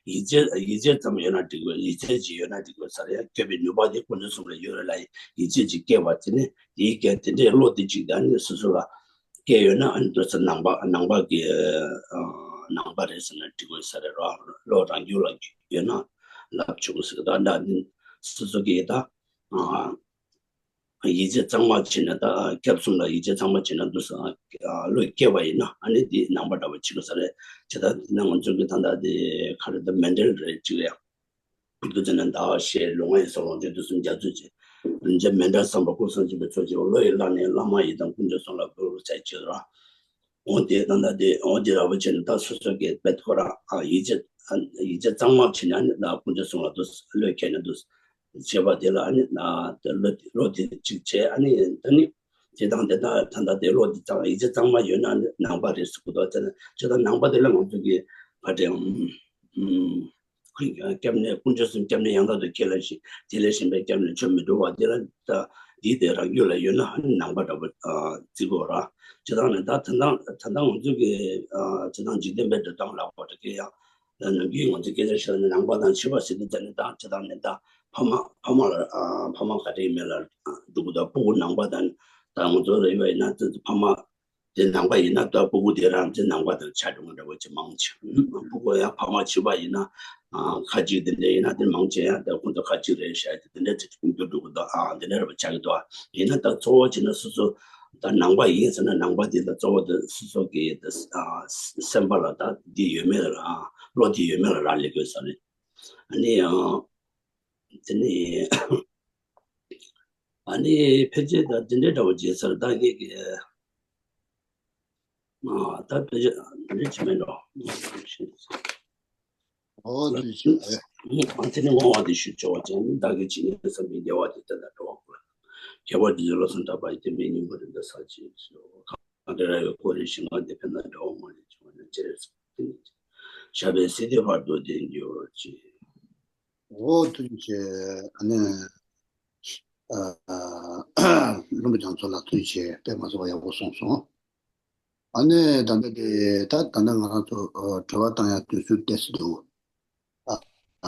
ཡིད་ཆེས་ཡིད་ཆེས་ཙམ་ཡོད་ན་འགྲིག་གི་ཡིད་ཆེས་ཅིག་ཡོད་ན་འགྲིག་གི་ས་རེད། སྐྱོབ་པའི་ནུས་པ་དེ་དཀོན་མཆོག་གསུམ་ལ་ཡོད་རེད་ལ་ཡིད་ཆེས་ཅིག་སྐྱེས་པ་དེ་ནི་དེའི་སྐད་དེ་འདྲའི་བློ་དེ་ཅིག་ཨ་ནི་སོ་སོ་ལ་སྐྱེས་ཡོད་ན་ཨ་ནི་འདོད་ཚུལ་ནང་པ་ནང་པ་གི་ནང་པ་རེད་ཟེར་ན་འགྲིག་གི་ས་རེད་རོ། བློ་རང་རྒྱུད་ལ་ཡོད་ན་ལབ་ཆོག་གི་ཟེར་ད་འདྲ་ནི་སོ་སོ་གི་ད། ཡིད་ཆེས་གཙང་མ་བྱས་ནས་ད་སྐྱབས་གསུམ་ལ་ཡིད་ཆེས་གཙང་མ་བྱས་ནས་འདུག་ས་བློས་སྐྱེས་པ་ཡིན་ན་ཨ་ནི་འདི་ནང་པ་འདྲ་བ་བྱེད་དགོས་ས་རེད། བྱས་ད་འདི་ན་ང་ཚོ་གི་ད་ལྟ་དེ་ག་རེ་ད་མཎྜལ་རེད་ཅིག་ཡ། འདུག་ཟེར་ན་ཟླ་བ་ཞེས་ལུས་ངག་ཡིད་གསུམ་ལོངས་སྤྱོད་དུས་གསུམ་རྒྱ་མཚོ་བྱས། རིན་ཆེན་མཎྜལ་བསམ་པ་སྐུ་གསུམ་སྦྱིན་པའི་ཚོགས་ཀྱིས་བློ་ཡིས་བླངས་ནས་བླ་མ་ཡི་དམ་དཀོན་མཆོག་གསུམ་ལ་འབུལ་ཟེར་བྱས་ར། འོ་དེ་ད་ལྟ་དེ་འོ་དེ་ར་བ་བྱས་ནས་ད་སོ་སོ་གི་བེད་ཁོ་རང་ཡིད་ཆེས་ཡིད་ཆེས་གཙང་མ་བྱས་ནས་ཨ་ནི་ད་དཀོན་མཆོག་གསུམ་ལ་འདུག་བློས་འཁྱེར་ནས་འདུག་བྱས་པ་དེ་ལ་ཨ་ནི་ད་བློ་བློ་དེ་གཅིག་བྱས་ཨ་ནི་ད་ནི་ དེ་དང་དེ་དག་ད་ལྟ་དེ་བློ་དེ་གཙང་ཡིག་ཆ་གཙང་མ་ཡོད་ན་ནང་པ་རེད་ཟེར་གི་འདུག་དེ་ན་ཇི་ལྟར་ནང་པ་དེ་ལ་ང་ཚོ་གི་ཕ་དེ་སྐྱབས་གནས་དཀོན་མཆོག་གསུམ་སྐྱབས་གནས་ཡང་དག་ཏུ་ཁས་ལེན་ཞིང་དེ་ལས་གཞན་པའི་སྐྱབས་གནས་ཆོས་མི་འགྲོ་བ་དེ་ལ་ད་འདི་དེ་རང་རྒྱུད་ལ་ཡོད་ན་ནང་པ་འདྲ་པོ་བརྩི་དགོས་ར། ཇི་ལྟར་ནི་ད་ད་ལྟ་ད་ལྟ་ང་ཚོ་གི་ཇི་ལྟར་འཇིག་རྟེན་པའི་འགྲོ་སྟངས་ལ་གོ་དྲི་སྐད་ཡང་། ནམ་རྒྱུན་ང་ཚོ་སྐད་ཆ་བཤད་ན་ནང་པ་དང་ཕྱི་པ་ཟེར་དུས་ཙམ་ནས་ད་ཇི་ལྟར་ནས་ད་ཕ་མ་ཕ་མ་ལ་ཨ་ཕ་མ་ག་རེ་མེད་ལ་འགྲོ་གི་འདུག་སྤུ་གུ་ནང་པ་དང་ད་ང་ཚོ་ལ་ཡོད་པ་ཡིན་ན་ད་ཕ་མ་དེ་ནང་པ་ཡིན་ན་ད་སྤུ་གུ་དེ་རང་དེ་ནང་པ་དང་ཆ་འགྲོ་མ་འདྲ་བ་ཅིག་མང་ཆེ་སྤུ་གུ་ཡང་ཕ་མ་ཕྱི་པ་ཡིན་ན་ཨ་ཁ་ཅིག་དེ་འདྲ་ཡིན་ན་དེ་མང་ཆེ་ཡང་ད་ཁོང་ཚོ་ཁ་ཅིག་རེད་བཤད་དེ་དེ་འདྲ་ཅིག་འགྱུར་འགྲོ་གི་འདུག་ཨ་དེ་འདྲ་རེད་པ་ཆགས་ཀྱི་འདུག་ཡིན་ན་ད་གཙོ་བོ་བྱས་ན་སོ་སོ་ད་ནང་པ་ཡིན་ཟེར་ན་ནང་པ་དེ་ད་གཙོ་བོ་དེ་སོ་སོ་གི་ད་ཨ་སེམས་པ་ལ་ད་འདི་ཡོད་མེད་ལ་རག་བློ་འདི་ཡོད་མེད་ལ་རག་ལས་དགོས་ས་རེད། ཨ་ནི་ཨ་དེ་ནི་ཨ་ནི་ཕལ་ཆེར་ད་དེ་འདྲའི་འདྲ་བོ་བྱས་ཚར་ད་ངེད་ཀྱི་ཨ་ད་ཕལ་ཆེར་དེ་འདྲ་བྱེད་མེད་འགྲོ། ཨོ་དེ་ཆེ། ཨ་དེ་ནི་ངོ་བ་དེ་ཞུ་ཆོག་ཅིང་བདག་གིས་ཇི་སྙེད་བསམ་པའི་དགེ་བ་དེ་དེ་ལ་འགྲོ་བ་ཁྱད་པར་དུ་བློ་བཟང་གྲགས་པ་ཡི་དེ་མེད་སྙིང་པོ་རེ་འདོད་ས་ཅིག་གང་དེ་ར་ཡོད་ཁོ་རེ་ཞིང་ང་དེ་ཕན་ན་འདྲ་བ་མ་རེད་ཅིང་བ་ན་ཅི་རེད་ཟེར་དེ་ནི་ཞབས་པད་སྲིད་མཐའི་བར་དུ་བརྟན་གྱུར་ཅིག་ཨོ་ཐུགས་རྗེ་ཆེ། ཨ་ནི་ཨ་ལུང་པ་རྒྱ་མཚོ་ལགས་ཐུགས་རྗེ་ཆེ། དཔེ་མ་སོགས་པ་ཡག་པོ་གསུངས་སོང་། ཨ་ནི་ད་ལྟ་དེ་ད་ད་ལྟ་ང་རང་ཚོ་ཨ་དྲི་བ་བཏང་ཡ་དུས་ཚོད་ཏོག་ཙམ་འདུག་ཨ་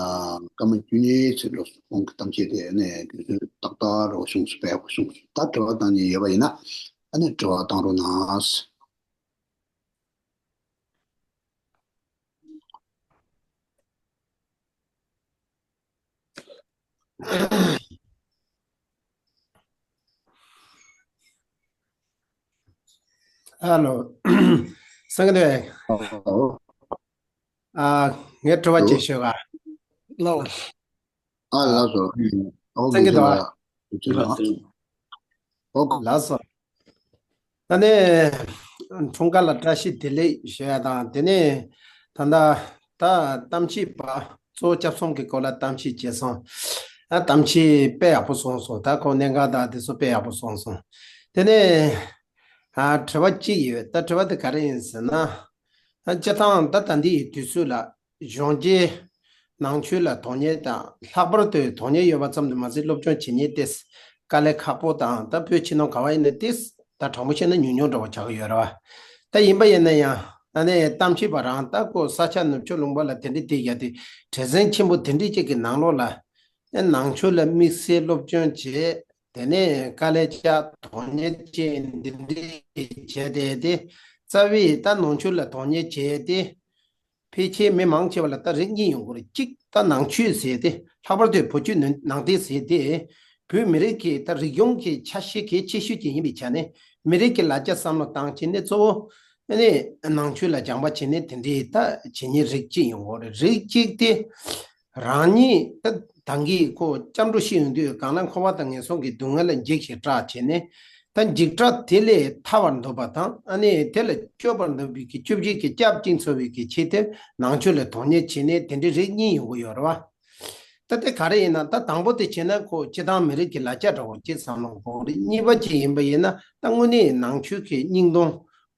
ཨ་སྐར་མ་བཅུ་གཉིས་ཚད་ལ་ཁོང་གི་གཏམ་བཤད་དེ་ཨ་ནི་དུས་ཚོད་ཏག་ཏག་རོ་བྱུང་སོང་། དཔེ་ཡག་པོ་བྱུང་སོང་། ད་དྲི་བ་བཏང་མཁན་ཡོད་པ་ཡིན་ན་ཨ་ནི་དྲི་བ་བཏང་རོགས་གནང་། ཨ་ལོ། སང་གི་དེ། ཨ་ངས་དྲི་བ་ཅིག་ཞུ་ག་ལོ། ཨ་ལགས་སོ། ཨོ་སང་གི་དེ། ཨོ། ལགས་སོ། ད་ནས་འཁྲུངས་སྐར་ལ་བཀྲ་ཤིས་བདེ་ལེགས་ཞུ་ཡ་དང་དེ་ནས་ད་ལྟ་ད་གཏམ་བཤད་པ་གཙོ་བོ་སྐྱབས་གསུམ་གྱི་སྐོར་ལ་གཏམ་བཤད་བྱས་སོང་། ཨ་གཏམ་བཤད་དཔེ་ཡག་པོ་སོང་སོང་། ད་ཁོང་གནད་འགག་དང་དེ་ཚོ་དཔེ་ཡག་པོ་སོང་སོང་། དེ་ནས་ཨ་དྲི་བ་གཅིག་ཡོད། ད་དྲི་བ་དེ་ག་རེ་ཡིན་ཟེར་ན། ཨ་སྤྱིར་བཏང་ད་ད་འདི་ཡི་དུས་ཚོད་ལ་གཞོན་སྐྱེས་ནང་ཆོས་ལ་དོན་གཉེར་དང་ལྷག་པར་དུ་དོན་གཉེར་ཡོད་པ་ཙམ་དུ་མ་ཟད་སློབ་སྦྱོང་བྱེད་མཁན་དེ་དཀའ་ལས་ཁག་པོ་དང་ད་བོད་ཕྱི་ནང་ག་བ་ཡིན་ན་དེ་ད་དྲང་པོ་བཤད་ན་ཉུང་ཉུང་འདྲ་བོ་ཆགས་ཀྱི་ཡོད་རེད་བ། ད་ཡིན་པ་ཡིན་ན་ཡང་ཨ་ནི་གཏམ་བཤད་པ་རང་ད་ཁོ་ས་ཆ་ནུབ་ཕྱོགས་ལུང་པ་ལ་དེ་འདྲའི་དེ་ཡ་དེ་བྲེལ་ཟིང་ཆེན་པོ་དེ་འདྲའི་ཅིག་གི་ནང་ལོགས་ལ་ནང་ཆོས་ལ་དམིགས་བསལ་སློབ་སྦྱོང་བྱས། དེ་ནས་དཀའ་ལས་བཅག་དོན་གཉེར་བཅས་འདི་འདྲའི་བྱས་ཏེ་དེ་རྩ་བའི་ད་ནང་ཆོས་ལ་དོན་གཉེར་བྱས་ཏེ་ཕལ་ཆེར་མི་མང་ཆེ་བ་ལ་ད་རིགས་གཉིས་ཡོང་གི་རེད། གཅིག་ད་ནང་ཆོས་ཟེར་ཏེ་ལྷག་པར་དུ་བོད་བརྒྱུད་ནང་བསྟན་ཟེར་ཏེ་བོད་མི་རིགས་ཀྱི་ད་རིག་གཞུང་གི་ཆ་ཤས་གལ་ཆེ་ཤོས་ཅིག་ཡིན་པའི་ཆ་ནས་མི་རིགས་ཀྱི་ལ་རྒྱ་བསམ་བློ་བཏང་བྱས་ནས་གཙོ་བོ་ཨ་ནི་ནང་ཆོས་ལ་སྦྱངས་པ་བྱས་ནས་དེ་འདྲའི་ད་བྱེད་མཁན་རིགས་གཅིག་ཡོང་གི་རེད། རིགས་གཅིག་དེ། རང་ཉིད་ད་ད་གིན་ཁོ་སྐྱབས་འགྲོ་ཞིག་ཡོང་དུས་གང་ལ་འཁོར་བ་དང་ངན་སོང་གི་སྡུག་བསྔལ་ལ་འཇིགས་ཤིང་སྐྲག་བྱས་ནས་ད་འཇིགས་སྐྲག་དེ་ལས་ཐར་བར་འདོད་པ་དང་ཨ་ནི་དེ་ལ་སྐྱོབ་པར་འདོད་པའི་གི་བཅོ་བརྒྱད་ཀྱི་སྐྱབས་གཅིག་འཚོལ་བའི་གི་ཆེད་དུ་ནང་ཆོས་ལ་དོན་གཉེར་བྱས་ནས་དེ་འདྲའི་རིགས་གཉིས་ཡོང་གི་ཡོད་རེད་བ། ད་དེ་ག་རེ་ཡིན་ན་ད་དང་པོ་དེ་བྱས་ན་ཁོ་སྤྱི་བཏང་མི་རིགས་ཀྱི་ལ་རྒྱ་འདྲ་བོ་ཅིག་བསམ་བློ་འཁོར་རེད། གཉིས་པ་ཅིག་ཡིན་པ་ཡིན་ན་ད་དངོས་གནས་ནང་ཆོས་ཀྱི་སྙིང་དོན་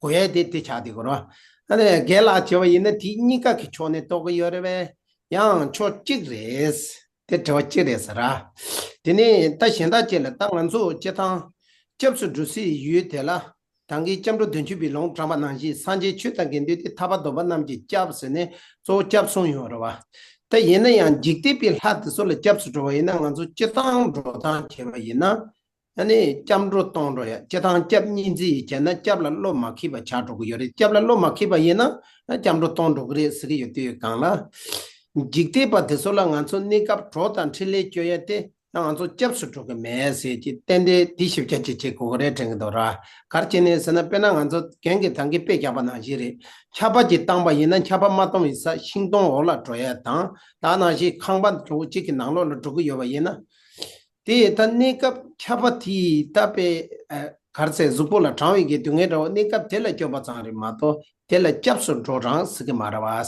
གོ་ཡ་དེ་དེ་ཆགས་བསྡད་ཀྱི་རེད་བ། ཨ་ནི་རྒན་ལགས་བྱས་པ་ཡིན་ན་དེ་གཉིས་ཀ་གི་ཕྱོགས་ནས་རྟོགས་ཀྱི་ཡོད་རེད་པས། ཡང་ཕྱོགས་གཅིག་རེད། དེ་དྲི་བ་གཅིག་རེད་ཟེར་ར། དེ་ནས་ད་གཞན་དག་ཅིག་ལ་ད་ང་ཚོ་སྤྱི་བཏང་སྐྱབས་སུ་འགྲོ་སའི་ཡུལ་དེ་ལ་ད་གིན་སྐྱབས་འགྲོ་བདུན་ཅུ་པའི་ལུང་དྲངས་པ་ནང་བཞིན་སངས་རྒྱས་ཆོས་དང་དགེ་འདུན་ཏེ་ཐར་པ་དོན་པ་རྣམས་ཀྱི་སྐྱབས་ཟེར་ནས་གཙོ་བོ་སྐྱབས་གསུམ་ཡོད་རེད་བ། ད་ཡིན་ན་ཡང་འཇིག་རྟེན་པའི་ལྷ་དེ་ཚོ་ལ་སྐྱབས་སུ་འགྲོ་བ་ཡིན་ན་ང་ཚོ་སྤྱི་བཏང་འགྲོ་སྟངས་བྱས་པ་ཡིན་ན། ཨ་ནི་སྐྱབས་འགྲོ་གཏོང་འགྲོ་ཡ། སྤྱིར་བཏང་སྐྱབས་གཉིས་འཛིན་ཡིན་བྱས་ན་སྐྱབས་ལ་བློ་མ་འཁེལ་བ་ཆགས་འགྲོ་གི་ཡོད་རེད། སྐྱབས་ལ་བློ་མ་འཁེལ་བ་ཡིན་ན་སྐྱབས་འགྲོ་གཏོང་འགྲོ་གི་རེད་ཟེར་གི་ཡོད་དུས་སྒང་ལ། འཇིག་རྟེན་པ་དེ་ཚོ་ལ་ང་ཚོ་གནས་སྐབས་གྲོགས་དང་འཕྲིན་ལས་སྐྱོན་ཡ་དེ་ང་ཚོ་སྐྱབས་སུ་འགྲོ་གི་མེད་ཟེར་གྱི་ཏན་ཏན་དེ་ཞིབ་ཆ་ཅིག་བྱེད་དགོས་ཀྱི་རེད་དྲན་གི་འདུག་ར། ག་རེ་བྱས་ནས་ཟེར་ན་དཔེར་ན་ང་ཚོ་རྒན་གྱིས་ད་གིན་དཔེ་བཞག་པ་ནང་བཞིན་རེད། ཆར་པ་ཅིག་བཏང་པ་ཡིན་ན་ཆར་པ་མ་གཏོང་བའི་ས་ཤིང་སྡོང་འོག་ལ་འགྲོ་ཡ་དང་ད་ནང་བཞིན་ཁང་པ་འདྲ་བོ་གཅིག་གི་ནང་ལོགས་ལ་འགྲོ་གི་ཡོད་པ་ཡིན་ན། དེ་ད་གནས་སྐབས་ཆར་པ་དེ་ད་དཔེ་ཨ་ག་རེ་ཟེར་གཟུགས་པོ་ལ་གྲང་བའི་གི་སྡུག་བསྔལ་འདྲ་བོ་གནས་སྐབས་དེ་ལ་སྐྱོབ་པ་ཙམ་རེད་མ་གཏོགས་དེ་ལ་སྐྱབས་སུ་འགྲོ་རང་ཟེར་གི་མ་རེད་བ།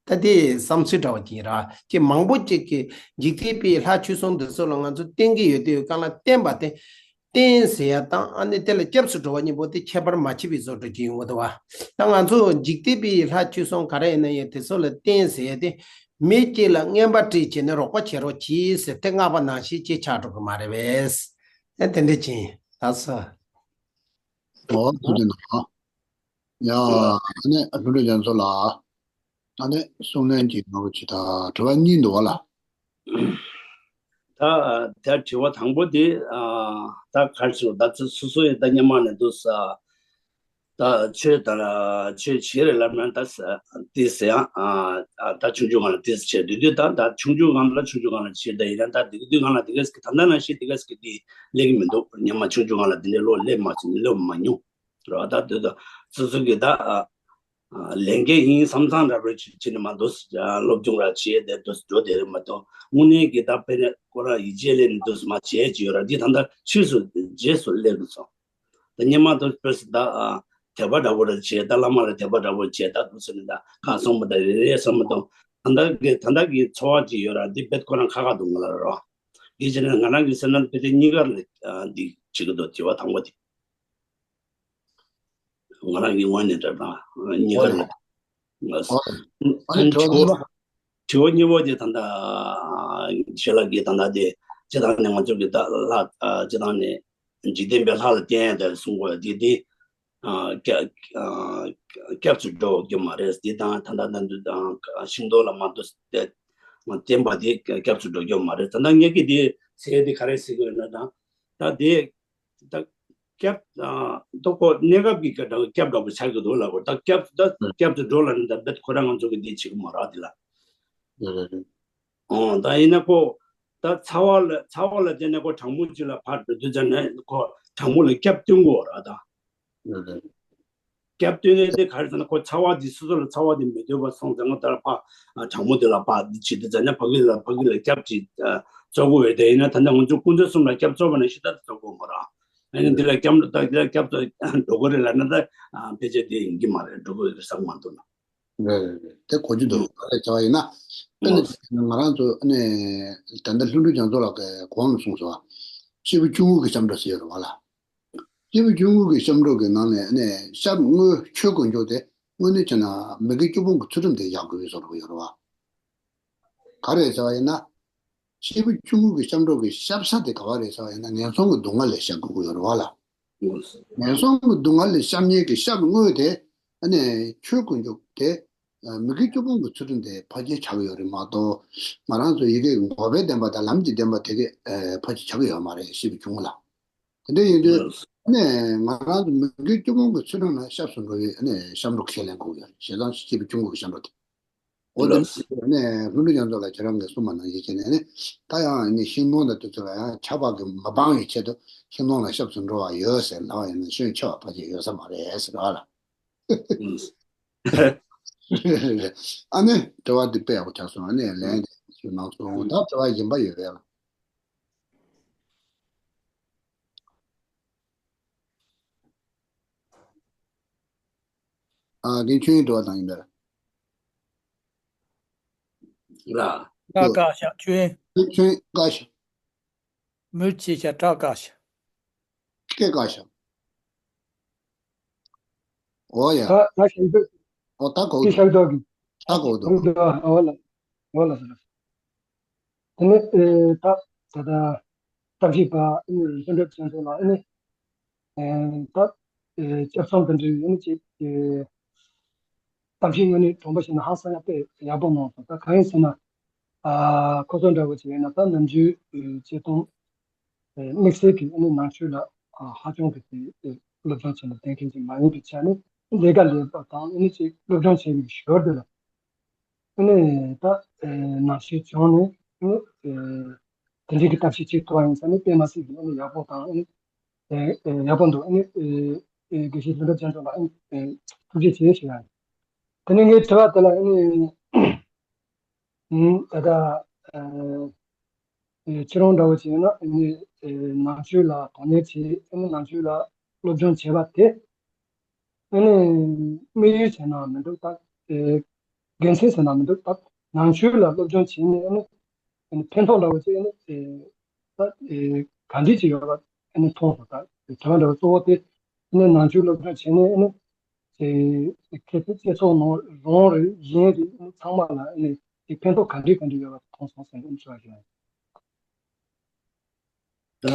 ད་དེ་བསམ་ཚུལ་འདྲ་བོ་ཅིག་ཡིན་ར། ཅིག་མང་པོ་ཅིག་གིས་འཇིག་རྟེན་པའི་ལྷ་ཆོས་གསུམ་འདི་ཚོ་ལ་ང་ཚོ་བསྟེན་གི་ཡོད་དུས་གང་ལ་བསྟེན་པ་དེ་ རྟེན་ཟེར་ཡ་དང་ཨ་ནི་དེ་ལ་སྐྱབས་སུ་འགྲོ་བ་གཉིས་པོ་དེ་ཁྱད་པར་མ་ཕྱེ་བའི་བཟོ་འདྲ་ཅིག་ཡོང་གི་འདུག་བ། ད་ང་ཚོ་འཇིག་རྟེན་པའི་ལྷ་ཆོས་སྲུང་ག་རེ་ཡིན་ན་ཡང་དེ་ཚོ་ལ་རྟེན་ཟེར་ཡ་དེ་མི་གཅིག་ལ་རྔན་པ་སྤྲད་བྱས་ནས་རོགས་པ་བྱེད་རོགས་གྱིས་ཟེར་དེ་བསྔགས་པ་ནང་བཞིན་ཅིག་ཆགས་འགྲོ་གི་མ་རེད་པས། ཨ་དེ་འདྲ་ཅིག་ད་ས། ཨོ་ཐུགས་རྗེ་གནང་། ཡ། ཨ་ནི་ལྷུན་གྲུབ་རྒྱ་མཚོ་ལགས། ཨ་ནི་གསུང་ལན་གྱི་ནོར་བུ་ཅི་ད་དྲི་བ་གཉིས་འདུག་བ་ལ། ད་ད་དྲི་བ་དང་པོ་དེ་ད་གར་སོང་ད་ཚོ་སོ་སོ་ཡི་ད་སྙན་མ་ནས་འདུག་ས། ད་ཆོས་ད་ཆོས་བྱེད་རེད་ལབ་ན་ད་ཏིས་ཡང་ད་ཆུང་ཆུང་ང་ལ་ཏིས་བྱེད་དུས་དུས་ད་ད་ཆུང་ཆུང་ང་ལ་ཆུང་ཆུང་ང་ལ་བྱེད་ད་ཡིན་ན་ད་དེ་དུས་ང་ལ་དེ་ག་ཟིག་ད་ད་ནང་བཞིན་དེ་ག་ཟིག་དེ་ལས་ཀྱི་མི་འདུག་སྙན་མ་ཆུང་ཆུང་ང་ལ་དེ་འདྲའི་བློ་སླེབས་མ་སོང་སླེབས་མ་མྱོང་། རེད་བ། ད་དེ་ད་སོ་སོ་གི་ད་ལས་འགན་ཡིན་བསམ་བསམ་འདྲ་པོ་བྱེད་ནས་མ་འདུག་སློབ་སྦྱོང་ར་བྱེད་དེ་འདུག་འགྲོ་དེ་རེད་མ་གཏོགས་དངོས་གནས་ཀྱི་ད་དཔེར་ན་ཁོ་རང་ཡིད་ཆེས་ལས་ནས་འདུག་མ་བྱས་ཀྱི་ཡོད་ར་འདི་ད་ད་ཕྱིས་སུ་རྗེས་སུ་སླེབས་དུ་སོང་། ད་སྙན་མ་དང་དཔེ་སུ་ད་དད་པ་འདྲ་པོ་ར་བྱས་ད་བླ་མ་ལ་དད་པ་འདྲ་པོ་བྱས་ད་འདུག་ཟེར་ནས་ད་ཁ་སོང་མ་ད་རེ་རེ་སོང་མ་གཏོགས་ད་ད་གི་ད་ད་གི་འཚོ་བ་ཅིག་ཡོད་ར་འདི་རྦད་ཁོ་རང་ཁ་ཁ་འདུག་ང་ལ་ར་རོ། འདི་བྱས་ནས་ང་རང་གི་སེམས་ནང་དཔེ་དེ་གཉིས་ཀར་ལ་འདི་བྱེད་ཀྱི་འདུག་དྲི་བ་དང་པོ་དེ། ང་རང་གི་ངོས་ནས་འདྲ་དང་གཉིས་ཀ་རེད། ཨ་ནི་དྲི་བ་གཉིས་པ། དྲི་བ་གཉིས་པ་དེ་ད་ལྟ་ཞལ་ལག་གི་ད་ལྟ་དེ་སྤྱི་བཏང་ནས་ང་ཚོ་གི་ད་ལྷ་སྤྱི་བཏང་ནས་འཇིག་རྟེན་པའི་ལྷ་ལ་བརྟེན་ཡ་དེ་གསུང་དགོས་དེ་དེ་སྐྱབས་སུ་འགྲོ་རྒྱུ་མ་རེད་དེ་དང་ད་ལྟ་ད་དུས་དང་ཤིང་ཏོག་ལ་མ་ཏོག་བརྟེན་པ་དེ་སྐྱབས་སུ་འགྲོ་རྒྱུ་མ་རེད། ད་ལྟ་ངེད་ཀྱི་དེ་ཟེར་དེ་ག་རེ་ཟེར་དགོས་ན་ད་ད་དེ། ད་སྐྱབས་ཨ་ཏོ་ཁོ་གནས་སྐབས་ཀྱི་སྐབས་སྐྱབས་འགྲོ་བ་ཆགས་ཀྱི་འདུག་ལ་གོ། ད་སྐྱབས་ད་སྐྱབས་སུ་འགྲོ་ལ་ནི་ད་བེད་ཁོ་རང་ང་ཚོ་གི་འདི་བྱེད་ཀྱི་མ་རག་དེ་ལ། ཨོ་ད་ཡིན་ན་ཁོ་ད་ཚ་བ་ལ་ཚ་བ་ལ་བརྟེན་ནས་ཁོ་གྲང་མོ་ཅིག་ལ་ཕར་འགྲོ་དུས་ཙམ་ནས་ཁོ་གྲང་མོ་ལ་སྐྱབས་སྟོན་དགོས་ར་ད། སྐྱབས་སྟོན་ནས་དེ་ག་རེ་ཟེར་ན་ཁོ་ཚ་བ་འདི་སོ་སོ་ལ་ཚ་བ་འདི་མི་འདོད་པ་སོང་ཙང་ང་ལྟར་ཕ་གྲང་མོ་དེ་ལ་ཕ་འདི་བྱེད་དུས་ཙམ་ན་ཕ་གི་ལ་ཕ་གི་ལ་སྐྱབས་ཅིག་བཙོག་གོ་བས་དེ་ཡིན་ན་ད་ནི་ང་ཚོ་ཀུན་རྫོབ་གསུམ་ལ་སྐྱབས་བཙོག་པ་ནང་བཞིན་ད་བཙོག་གོ་མ་ར། ཨ་ནི་འདི་ལ་སྐྱབས་ད་འདི་ལ་སྐྱབས་ད་འགྲོ་གོ་རེད་ལ་ན་ད་ཕལ་ཆེར་དེ་ཡིན་གྱི་མ་རེད་འགྲོ་གོ་རེད་བསམ་མ་འདུག་ན། རེད་རེད་རེད། དེ་གོ་རྒྱུ་འདུག་ག་རེ་བྱ་བ་ཡིན་ན། དཔེར་ན་ང་རང་ཚོ་ཨ་ནི་ད་ལྟ་ལྷུན་གྲུབ་རྒྱ་མཚོ་ལགས་ཀྱིས་གོང་ལ་གསུངས་སོང་བ། སྐྱེས་བུ་ཆུང་ངུ་གི་སྐྱབས་འགྲོ་ཟེར་ཡོད་རེད་བ་ལ། སྐྱེས་བུ་ཆུང་ངུ་གི་སྐྱབས་འགྲོ་གི་ནང་ནས་ཨ་ནི་སྐྱབས་དངོས་ཆོས་དཀོན་མཆོག་དེ་དངོས་གནས་བྱས་ན་མི་དགེ་བཅུ་སྤོང་གི་ཚུལ་ཁྲིམས་དེ་བཞག་དགོས་ཡོད་བཟོ་འདྲ་ཡོད་རེད་བ། ག་རེ་ཟེར་བ་ཡིན་ན། སྐྱེས་བུ་ཆུང་ངུ་གི་སྐྱབས་འགྲོ་གི་སྐྱབས་ས་དེ་ག་བ་རེད་ཟེར་བ་ཡིན་ན་ངན་སོང་གི་སྡུག་བསྔལ་ལས་སྐྱབས་དགོས་ཀྱི་ཡོད་རེད་བ་ལ། ངན་སོང་གི་སྡུག་བསྔལ་ལས་སྐྱབས་མཁན་གྱི་སྐྱབས་དངོས་དེ་ཨ་ནི་ཆོས་དཀོན་མཆོག་དེ་མི་དགེ་བཅུ་སྤོང་གི་ཚུལ་ཁྲིམས་དེ་ཕལ་ཆེར་ཆགས་ཀྱི་ཡོད་རེད་མ་གཏོགས་ང་རང་ཚོ་ཡི་གེ་འགོག་པའི་བདེན་པ་དང་ལམ་གྱི་བདེན་པ་དེ་གས་ཕལ་ཆེར་ཆགས་ཀྱི་ཡོད་མ་རེད་སྐྱེས་བུ་ཆུང་ངུ་ལ། དེ་འདྲ་ཡིན་དུས་ཨ་ནི་ང་རང་ཚོ་མི་དགེ་བཅུ་སྤོང་གི་ཚུལ་ཁྲིམས་ལ་སྐྱབས་སུ་འགྲོ་བའི་ཨ་ནི་སྐྱབས་འགྲོ་ཁས་ལེན་དགོས་ཀྱི་ཡོད་རེད་བྱས་ཙང་སྐྱེས་བུ་ཆུང་ངུ་གི་སྐྱབས་འགྲོ་དེ། འོ་དེ་ནས་ལྷུན་གྲུབ་རྒྱ་མཚོ་ལགས་ཁྱེད་རང་གིས་གསུངས་པ་ནང་བཞིན་བྱས་ནས་ནི་ད་ཡང་ནི་ཤིང་སྡོང་དང་དེ་ཚོ་ལ་ཡང་ཆར་པ་གིས་མ་སྦངས་པའི་ཆེད་དུ་ཤིང་སྡོང་ལ་སྐྱབས་སུ་འགྲོ་བ་ཡོད་ཟེར་ལབ་པ་ཡིན་ན་སྐྱོན་ཆེ་བ་ཕལ་ཆེར་ཡོད་ས་མ་རེད་ཟེར་བ་ལ། ཨ་ནི་དྲི་བ་འདི་དཔེ་ཡག་པོ་ཆགས་སོང་ཨ་ནི་ལན་དེ་ཞུ་གནང་སོང་ད་དྲི་བ་གཞན་པ་ཡོད་པས་ལ། ཨ་རྒན་ཆོས་དབྱིངས་འགྲོ་བ་དང་ཡིན་པས། ལ། ཀ་ཀ་ཤ་ཆོས་དབྱིངས། ཆོས་དབྱིངས་ཀ་ཤ། མུར་ཆེ་ཤ་ཀྲ་ཀ་ཤ། ཀེ་ཀ་ཤ། འོ་ཡ། ད་ད་ཤ་འདུག་འོ་ད་གོ་ཀེ་ཤ་འདུག་གི། ད་གོ་འདུག་འོ་ལ། འོ་ལ་ཟེར། དེ་ནས་ཨེ་ད་ད་ལྟ་བཀྲ་ཤིས་པ་ཨེ་ནས་ལྷུན་གྲུབ་ཅན་ཚོ་ལ་ཨེ་ནས་ཨེ་ད་ཨེ་སྐྱབས་སོང་དེ་འདྲའི་ཨེ་ནས་ཅིག་ཨེ་གཏམ་བཤད་དངོས་གནས་དྲང་པོ་བྱས་ན་ཧང་སང་ཡག་དཔེ་ཡག་པོ་གནང་སོང་། ད་གང་ཡིན་ཟེར་ན་ཨ་ཁོ་ཚོ་འདྲ་བོ་ཅིག་ཡིན་ན་ད་ནམ་རྒྱུན་ཨེ་སྤྱིར་བཏང་ཨེ་དམིགས་བསལ་གྱི་ཨེ་ནས་ནང་ཆོས་ལ་ཨ་ཧ་ཅང་གི་དེ་ཨེ་སློབ་སྦྱོང་བྱས་ནས་བསྡད་མཁན་ཅིག་མ་ཡིན་པའི་ཆ་ནས་ལས་ཀ་ལས་པ་དང་ཨེ་ནས་ཅིག་སློབ་སྦྱོང་བྱས་པའི་ཞོར་དུ་ལ། ཨ་ནི་ད་ཨེ་ནང་ཆོས་སྦྱངས་ནས་ཨ་ནི་ཨེ་དེ་འདྲའི་གི་གཏམ་བཤད་ཅིག་ཐོབ་པ་ཡིན་ཙང་ནི་དཔེ་མ་སྲིད་ཀྱི་ཨ་ནི་ཡག་པོ་དང་ཨ་ནི་ཨེ་ཨེ་ཡག་པོ་འདུག་ཨ་ནི་ཨེ་ཨེ་དགེ་བཤེས་ལྷུན་གྲུབ་རྒྱ་མཚོ་ལགས་ཨ་ནི་ཨེ་ཐུགས་རྗེ་ཆེ་ཞུ་ཡ་ཡིན། དེ་ནས་ངའི་དྲི་བ་དེ་ལ་ཨ་ནི་ཨུམ་ད་ལྟ་ཨེ་ཨེ་ཁྱེད་རང་འདྲ་བོ་བྱས་ན་ཨ་ནི་ཨེ་ནང་ཆོས་ལ་དོ་སྣང་བྱེད་ཨ་ནི་ནང་ཆོས་ལ་སློབ་སྦྱོང་བྱས་པ་དེ། ཨ་ནི་དམིགས་ཡུལ་བྱས་ན་མི་འདུག་ད། ཨེ་དགེ་མཚན་ཟེར་ན་མི་འདུག་ད། ནང་ཆོས་ལ་སློབ་སྦྱོང་བྱས་ནས་ཨ་ནི་ཨ་ནི་ཕན་ཐོགས་འདྲ་བོ་ཅིག་ཨ་ནི་ཨེ་ད་ཨེ་ག་འདྲ་ཅིག་ཡོད་པ་ ཨ་ནི་མཐོང་སོང་། ད་དྲི་བ་འདྲ་བོ་གཙོ་བོ་དེ་ཨ་ནི་ནང་ཆོས་སློབ་སྦྱོང་བྱས་ནས་ཨ་ནི་དེ་ཁྱེད་ཚོ་སྤྱི་ཚོགས་ནང་རང་རེད་གཞན་རེད་ཨ་ནི་ཚང་མ་ལ་ཨ་ནི་དེ་ཕན་ཐོགས་ག་འདྲས་ག་འདྲས་ཡོད་པ་མཐོང་སོང་ཟེར་ནས་ཨ་ནི་དྲི་བ་ཞུ་ཡ་ཡིན། ད་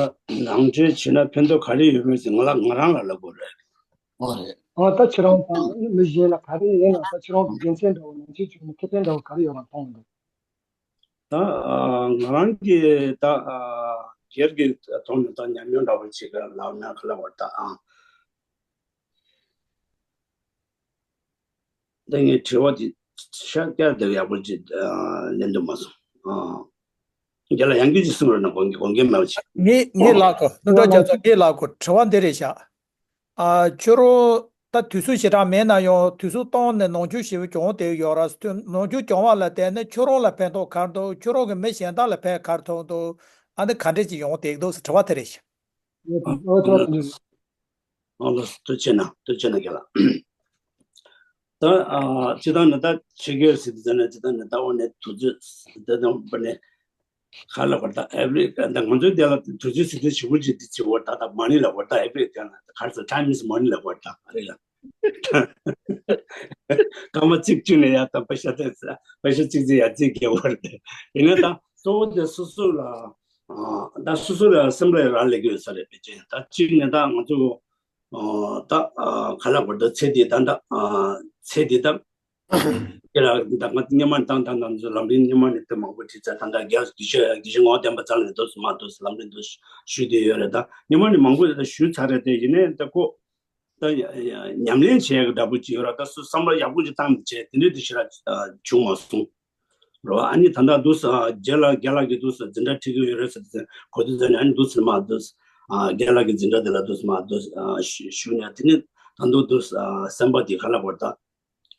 ནང་ཆོས་བྱས་ན་ཕན་ཐོགས་ག་རེ་ཡོད་མེད་ཟེར་ང་ལ་ང་རང་ལ་ལབ་དགོས་རེད། ཨོ་རེད། ཨ་ད་ཁྱེད་རང་དང་མི་གཞན་ལ་ག་རེ་ཡིན་ན་ད་ཁྱེད་རང་གི་དགེ་མཚན་འདྲ་བོ་ནང་ཆོས་བྱུང་ནས་ཁེ་ཕན་འདྲ་བོ་ག་རེ་ཡོད་པ་མཐོང་གི་འདུག་ད་ང་རང་གི་ད་སྒེར་གྱི་ཐོག་ནས་ད་ཉམས་མྱོང་འདྲ་བོ་ཅིག་ལབ་ན་ག་ལབ་དགོས་རེད་ད། ཨ། ད་ངས་དྲི་བ་འདི་ཤ་སྐྱར་དེ་ཡག་པོ་ཅིག་ལེན་ཐུབ་མ་སོང་། ཨ། རྒན་ལགས་ཡང་སྐྱར་ཅིག་གསུང་རོགས་གནང་། དགོངས་དགོངས་འགལ་མེད་པ་ཅིག་ངས་ངས་ལབ་གོ། སློབ་གྲྭ་རྒྱ་མཚོ་ངས་ལབ་གོ། དྲི་བ་འདི་རེད་བཞག་ཨ་ཁྱོད་རང་ད་དུས་ཚོད་ཞེ་དྲག་མེད་ན་ཡང་དུས་ཚོད་བཏང་ནས་ནང་ཆོས་ཞེ་པོ་སྦྱོང་བསྡད་ཡོད་ར། ནང་ཆོས་སྦྱོང་བ་ལ་བརྟེན་ནས་ཁྱོད་རང་ལ་ཕན་ཐོགས་ག་རེ་འདུག་ཁྱོད་རང་གི་མི་གཞན་དག་ལ་ཕན་ག་རེ་ཐོགས་འདུག་ཨ་ནི་ག་འདྲས་ཅིག་ཡོང་བསྡད་འདུག་ཟེར་དྲི་བ་དེ་རེད་བཞག་ཨོ་ཐོག་ཨ་ལ་ཐུགས་རྗེ་གནང་། ཐུགས་རྗེ་གནང་རྒན་ལགས། ད་ཨ་སྤྱིར་བཏང་ནི་ད་ཕྱི་རྒྱལ་ཟེར་དུས་ཙམ་ནས་སྤྱིར་བཏང་ནི་ད་འོ་ནས་དུས་ཚོད་དེ་དང་པོ་ནས་ག་ལ་བར་ད་ཨེ་བི་རི་ད་ང་ཚོའི་དེ་ལ་དུས་ཚོད་ཟེར་དུས་ཞིབ་པོ་ཅིག་དེ་བྱེད་བར་ད་ད་མ་ཎི་ལ་བར་ད་ཨེ་བི་རི་དེ་ལ་ག་རེ་ཟེར་time is money ལ་བར་ད་ཨ་རེ་ལ། སྐར་མ་གཅིག་གཅིག་ནས་ཡར་ད་པེ་ཤ་ཏེ་པེ་ཤ་གཅིག་ཙམ་ཡར་རྩིས་རྒྱག་པ་རེད། ཡིན་ན་ད་གཙོ་བོ་དེ་སོ་སོ་ལ་ཨ་ད་སོ་སོ་ལ་སེམས་ལ་རག་ལས་ཀྱི་ཡོད་ས་རེད། དཔེ་ཅན་ད་གཅིག་ནས་ད་ང་ཚོ་ཨ་ད་ཨ་ག་ལ་བར་ད་ཚེ་འདི་ད་ད་ཨ་ཚེ་འདི་ད་དེ་ལ་ད་ང་སྔོན་མ་ད་ད་ད་ལམ་རིམ་སྔོན་མ་ནས་དེ་མང་པོ་བྲིས་ཚར། ད་ད་རྒྱ་དགེ་བཤེས་དགེ་བཤེས་ངག་དབང་བསྟན་པ་རྩ་ལ་འདུག་མ་འདུག་ལམ་རིམ་འདུག་ཞུས་བསྡད་ཡོད་རེད། ད་སྔོན་མ་ནས་མང་པོ་ད་ཞུས་ཚར་རེད། དེ་ཡིན་ནའི་ད་ཁོ། ད་ཉམས་ལེན་བྱེད་ཡག་གི་འདྲ་པོ་ཅིག་ཡོད་ར། ད་སུ་བསམ་བློ་ཡག་པོ་ཅིག་བཏང་ནས་བྱས་དེ་འདྲའི་དེ་ཞེ་དྲག་བྱུང་མ་སོང་། རོ་ཨ་ནི་ད་ལྟ་འདུག་ས་རྒྱལ་ལ་རྒྱལ་ལ་གི་འདུག་ས་འཛིན་གྲྭ་ཁྲིད་ཀྱི་ཡོད་རེད་ཟེར་ཏེ་གོ་དུས་ཙམ་ནས་ཨ་ནི་འདུག་ས་མ་འདུག་ས་རྒྱལ་ལ་གི་འཛིན་གྲྭ་དེ་ལ་འདུག་ས་མ་འདུག་ས་ཞུ་ནས་དེ་ནི་ད་འདུག་འདུག་ས་སེམས་པ་དེ་ག་ལ་བར་ད་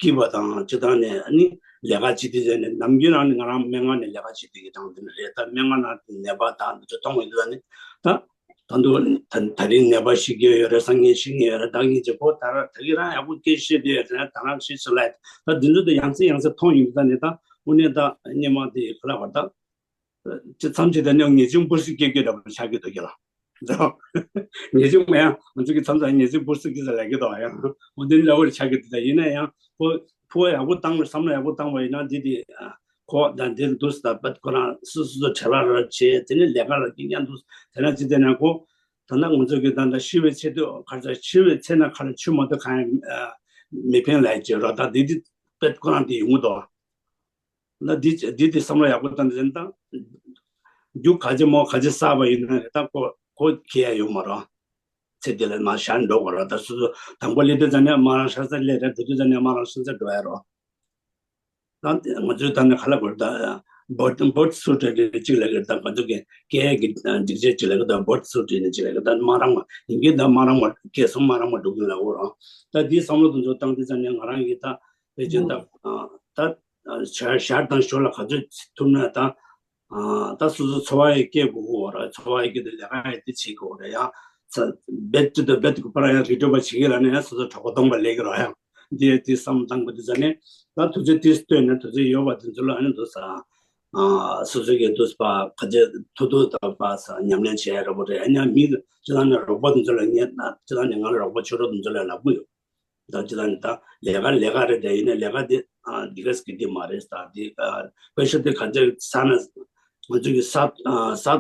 སྐྱིད་པ་དང་སྤྱི་བཏང་ནས་ཨ་ནི་ལས་ཀ་བྱེད་དུས་ཙམ་ནས་ནམ་རྒྱུན་རང་ནས་ང་རང་སྨན་ཁང་ནས་ལས་ཀ་བྱེད་དུས་ཀྱི་དང་དེ་ནི་རེད། ད་སྨན་ཁང་ནང་ནད་པ་དང་འདི་ཚོ་མཐོང་བའི་དུས་ཙམ་ནས་ད། ད་དུང་ད་ད་རིང་ནད་པ་ཤི་གི་ཡོད་རེད། སང་ཉིན་ཤི་གི་ཡོད་རེད། ད་ངེད་ཀྱི་ཁོ་ད་ར་ད་གི་རང་ཡག་པོ་སྐད་བཤད་དེ་ཡོད་རེད། ད་རང་ཤི་ཤི་ལ་ད་འདི་ཚོ་ད་ཡང་སེ་ཡང་སེ་མཐོང་ཡོང་ད་ནི་ད་དངོས་གནས་ད་སྙན་མ་དེ་ག་ལ་བ་ད་ཅི་མཚམས་ཅི་ད་ནི་ངེས་ཅིང་པུར་སི་སྐད་སྐད་འདྲ་པོ་ཆགས་ཀྱི་འདུག་གི་ལ། ངེས་ཅིང་མ་ཡང་ང་ཚོ་གི་མཚམས་མཚམས་ངེས་ཅིང་པུར་སི་སྐད་ཟ་ལས་ཀྱི་འདུག་ཡང་འོ་དེ་འདྲ་པོ་ཆགས་ཀྱི་འདུག་ད་ཡིན་ན་ཡང་ཁོ་ཕུ་བ་ཡག་པོ་བཏང་བ་བསམ་བློ་ཡག་པོ་བཏང་བ་ཡིན་ན་འདི་དེ། ཁོ་ད་འདིར་འདུག་ཟེར་ད་ཁོ་རང་སོ་སོ་སོ་བྲེལ་བ་ར་བྱས་དེ་ནས་ལས་ཀ་ལ་སྐྱིད་ཉག་འདུག་དེ་ན་ཅི་དེ་ན་ཁོ་ད་ལྟ་ང་ཚོ་གི་ད་ལྟ་ཤི་བའི་ཚེ་དུས་ཁར་ཚ་ཤི་བའི་ཚེ་ན་ཁ་ལ་ཆུ་མ་གཏོགས་གང་ཡང་མི་ཕན་ལ་བྱེད་རོགས་ད་འདི་འདི་པད་ཁོ་རང་དེ་ཡོང་གི་འདུག་ད་འདི་འདི་དེ་བསམ་བློ་ཡག་པོ་བཏང་དེ་ད་རྒྱུ་ག་ཚད་མོ་ག་ཚད་བསགས་པ་ཡིན་ན་རེད། ད་ཁོ་ཁོ་ཁེ་ཡ་ཡོད་མ་རེད། ཚེ་འདི་ལ་མ་ཤར་འགྲོ་དགོས་ར། ད་སོ་སོ་དང་པོ་སླེབས་དུས་ཙམ་ནས་མ་རང་ཤར་ས་སླེབས་ར། འགྲོ་དུས་ཙམ་ནས་མ་རང་ཤར་ས་འགྲོ་ཡ་རོ། ད་ང་ཚོའི་ད་ནི་ག་ལ་གོ་ད་བོད་བོད་སུ་གྲས་ཀྱི་གཅིག་ལ་གི་ད་ང་ཚོ་གི་སྐད་ཀྱི་སྒྲིག་ཆས་གཅིག་ལ་གི་ད་བོད་སུ་གྲས་ནི་གཅིག་ལ་གི་ད་མ་རང་བ་ཡིན་གྱི་ད་མ་རང་བ་སྐད་གསུམ་མ་རང་བ་འགྲོ་གི་ལ་འོ་རང་ད་འདིའི་བསམ་བློ་དེ་ཚོ་བཏང་དུས་ཙམ་ནས་ང་རང་གི་ད་ཕལ་ཆེར་ད་ད་ཞར་ཞར་དང་ཞོར་ལ་ག་ཚོད་ཐུབ་ན་ད། ཨ་ད་སོ་སོ་འཚོ་བ་ཡི་སྐྱེལ་དགོས་ཀྱི་ཡོད་རེད། འཚོ་བ་ཡི་སྐྱེལ་དུས་ལས་ཀ་ཡི་དེ་བྱེད་དགོས་རེད། ཡང་ཚ་རྦད་དེ་དུ་རྦད་དེ་པར་ཡང་རི་ཁྲོད་པ་བྱེད་ཀྱི་ལ་ནས་ཡང་སོ་སོ་གྲོགས་པོ་སྟོང་པ་ལས་ཀྱི་རོགས་ཡང་འདི་དེ་བསམ་བཏང་དགོས་དུས་ཙ་ནས་ད་དུས་ཚོད་དེ་བཏོན་ནས་དུས་ཚོད་ཡོད་པ་དེ་ཚོ་ལ་ཨ་ནི་འདུག་ས་ཨ་སོ་སོ་གི་འདུག་པ་ག་ཚད་ཐུབ་ཐུབ་དང་པ་ས་ཉམས་ལེན་བྱེད་ཡ་རོགས་པ་རེད། ཨ་ནི་མི་སྤྱི་བཏང་ནས་རོགས་པ་དེ་ཚོ་ལ་ངས་སྤྱི་བཏང་ནས་ང་ལ་རོགས་པ་ཆོས་རོགས་དེ་ཚོ་ལ་ལབ་ཀྱི་ཡོད། ད་ཅི་ད་ནི་ད་ལས་ཀ་ལས་ཀ་རེད། དེ་ཡིན་ན་ལས་ཀ་དེ་ཨ་འདི་ག་སྐྱིད་དེ་མ་རེད། ད་དེ་ཨ་དཔེ་ཤ་དེ་ག་ཚད་ས་ན་ང་ཚོ་གི་ས་ཨ་ས་ཨ་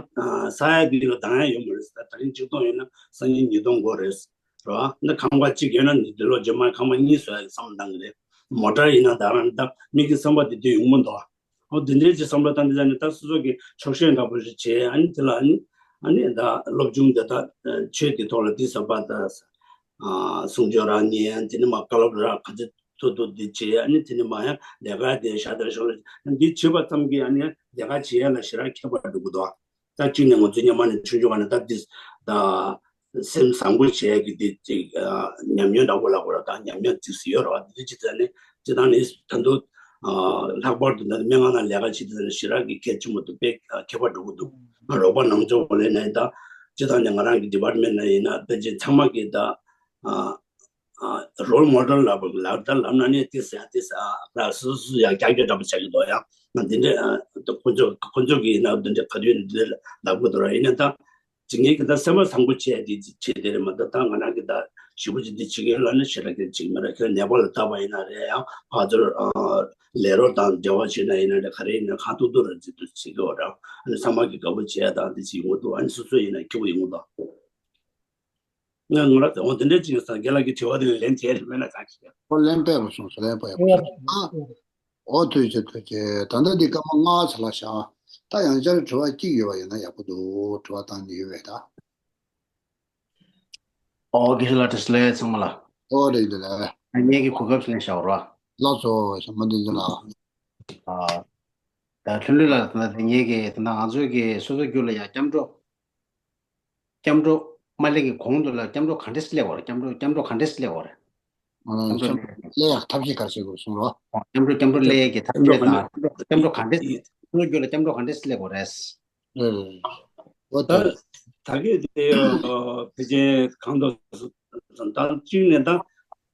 ས་ཡ་དེ་ལ་དང་ཡ་ཡོད་མ་རེད། ད་ད་རིང་གཅིག་སྟོང་ཡོད་ན་སང་ཉིན་ཉིས་སྟོང་དགོས་རེད། རོ་ཨ་ན་ཁང་པ་གཅིག་ཡོད་ན་འདི་ལོ་རྗེས་མ་ཁང་པ་གཉིས་བཟོ་ཡ་གི་བསམ་བློ་བཏང་གི་རེད། མོ་ཊ་ཡིན་ན་ད་རང་ད་མི་གི་བསམ་པ་དེ་དུས་ཡོང་མི་འདུག་ཨོ་དེ་འདྲའི་ཅིག་བསམ་བློ་བཏང་དུས་ཙ་ནས་ད་སོ་སོ་གི་ཆོག་ཤེས་འདྲ་པོ་ཞིག་བྱས། ཨ་ནི་དེ་ལ་ཨ་ནི་ཨ་ནི་ད་སློབ་སྦྱོང་དེ་དག་ཆོས་ཀྱི་ཐོག་ལ་དེ་ཟབ་པ་ད་གསུང་ཆོས་རང་ཉན། དེ་ནས་མ་བཀའ་སློབ་རང་ག་ཚོད་ཐུབ་ཐུབ་དེ་བྱས། ཨ་ནི་དེ་ནས་མ་ཡང་ལས་ཀ་དེ་ཞག་དང་ཞོགས་ལ་འདི་བྱས་པ་ཙམ་གྱིས་ཨ་ནི་ལས་ཀ་བྱེད་ཡ་ལ་ཞེ་དྲག་ཁྱད་པར་འགྲོ་གི་འདུག་ད་གཅིག་ནས་ང་ཚོ་སྔོན་མ་ནས་ཆུང་ཆུང་བ་ནས་ད་འདི་ད། སེམས་བཟང་པོ་བྱས་ཀྱི་དེ་ཅིག་ཉམས་མྱོང་འདྲ་པོ་ལ་གོ་ལ་དང་ཉམས་མྱོང་ཅིག་ཡོད་རེད་བ། དེ་ཅི་ཙམ་ནས་ཅི་ད་ནི་ད་དུང་ལྷག་པར་དུ་ད་སྨན་ཁང་ནང་ལས་ཀ་བྱེད་དུས་ནི་ཞེ་དྲག་གི་གལ་ཆེན་པོ་འདུག་དཔེ་ཁྱད་པར་འགྲོ་གི་འདུག་ང་རོགས་པ་ནང་ཚོ་གོ་ལས་ནས་ད་ཅི་ད་ནི་ང་རང་གི་ཌི་པཱར་ཊི་མེན་ཊི་ནང་ཡིན་ན་ཕལ་ཆེར་ཚང་མ་གི་ད་རོལ་མོ་ཌེལ་ལབ་ལབ་ད་ལབ་ན་ནི་དེ་ཟེར་དེ་ཟེར་ལ་སོ་སོ་ཡང་རྒྱག་རྒྱག་འདྲ་པོ་བྱ་གི་འདུག་ཡང་ང་འདི་འདྲ་ཁོ་ཚོ་ཁོ་ཚོ་གི་ཡིན་ན་འདི་འདྲ་ག་དུས་ནས་འདི་ལབ་གི་འདུག་ར། ཡིན་ན་ད། དེ་ངས་ཀྱི་ད་སེམས་པ་བཟང་པོ་བྱས་དེ་བྱེད་དེ་རེད་མ་གཏོགས། ད་ང་རང་གི་ད་ཞེ་པོ་ཅིག་འདི་བྱེད་ཀྱི་ཡོད་ལབ་ན་ཞེ་དྲག་གི་བྱེད་ཀྱི་མེད་ར། ཁྱོད་ནད་པ་ལ་བལྟ་བ་ཡིན་ན་རེད། ཡང་ཕར་ཚུར་ལས་རོགས་དང་འབྲེལ་བ་བྱེད་ན་ཡིན་ན་རེད། ག་རེ་ཡིན་ན་ཁ་ཐུག་ཐུག་ར་བྱེད་དུ་བྱེད་ཀྱི་ཡོད་ར། ཨ་ནི་ཚང་མ་གི་དགའ་པོ་བྱས་དང་དེ་བྱེད་ཡོང་གི་འདུག་ཨ་ནི་སོ་སོ་ཡིན་ན་སྐྱིད་པོ་ཡོང་གི་འདུག་ང་ང་ར་འོ་དེ་འདྲ་ཅིག་ཡིན་ས། རྒན་ལགས་ཀྱི་དྲི་བ་དེ་ལན་བྱས་མེད་ན་ཙང་ཞིག་ཨོ་ལན་པས་པ་སོང་ས་ལན་པ་ཡག་པོ་ཡོད། ཨ། ཨོ་ཐུགས་རྗེ་ཆེ་ཐུགས་རྗེ་ཆེ། ད་ལྟ་འདི་སྐར་མ་ལྔ་ཙམ་ལ་བཞག་ད་ཡང་བསྐྱར་དྲི་བ་གཅིག་ཡོད་པ་ཡིན་ན་ཡག་པོ་འདུག་དྲི་བ་བཏང་ནི་ཡོད་པས་ད། ཨོ་དགེ་བཤེས་ལགས་བཀྲ་ཤིས་བདེ་ལེགས་ཚང་མ་ལ། ཨོ་རེད་འདུག་ལགས། ངེད་ཀྱི་གོ་སྐབས་ལེན་བཞག་རོགས། ལགས་སོ་ཞྭ་མོ་བདེ་ལེགས་ལགས། ཨ། ད་ལྷུན་ལྷུན་ལགས་ད་ལྟ་ངེད་ཀྱི་ད་ལྟ་ང་ཚོའི་གི་སོ་སོ་རྒྱུད་ལ་ཡང་སྐྱབས་འགྲོ། སྐྱབས་འགྲོ་མ་སླེབས་ཀྱི་གོང་དུ་ལ་སྐྱབས་འགྲོ་ག་འདྲས་སླེབས་པ་རེད། སྐྱབས་འགྲོ་སྐྱབས་འགྲོ་ག་འདྲས་སླེབས་པ་རེད། ཨ། སྐྱབས་འགྲོ་སླེབས་ཡག་ཐབས་ཤེས་ག་རེ་བྱེད་དགོས་གསུངས་རོགས། སྐྱབས་འགྲོ་སྐྱབས་འགྲོ་སླེབས་ཡག་གི་ཐབས་ཤེས་དང་སྐྱབས་འགྲོ་ག་འདྲས་སོ་སོ་རྒྱུད་ལ་སྐྱབས་འགྲོ་ག་འདྲས་སླེབས་པ་རེད། ཨེ། འོ་ད་ད། ད་གལ་ཏེ་ཕལ་ཆེར་གང་དུ་ད་གཅིག་ནས་ད་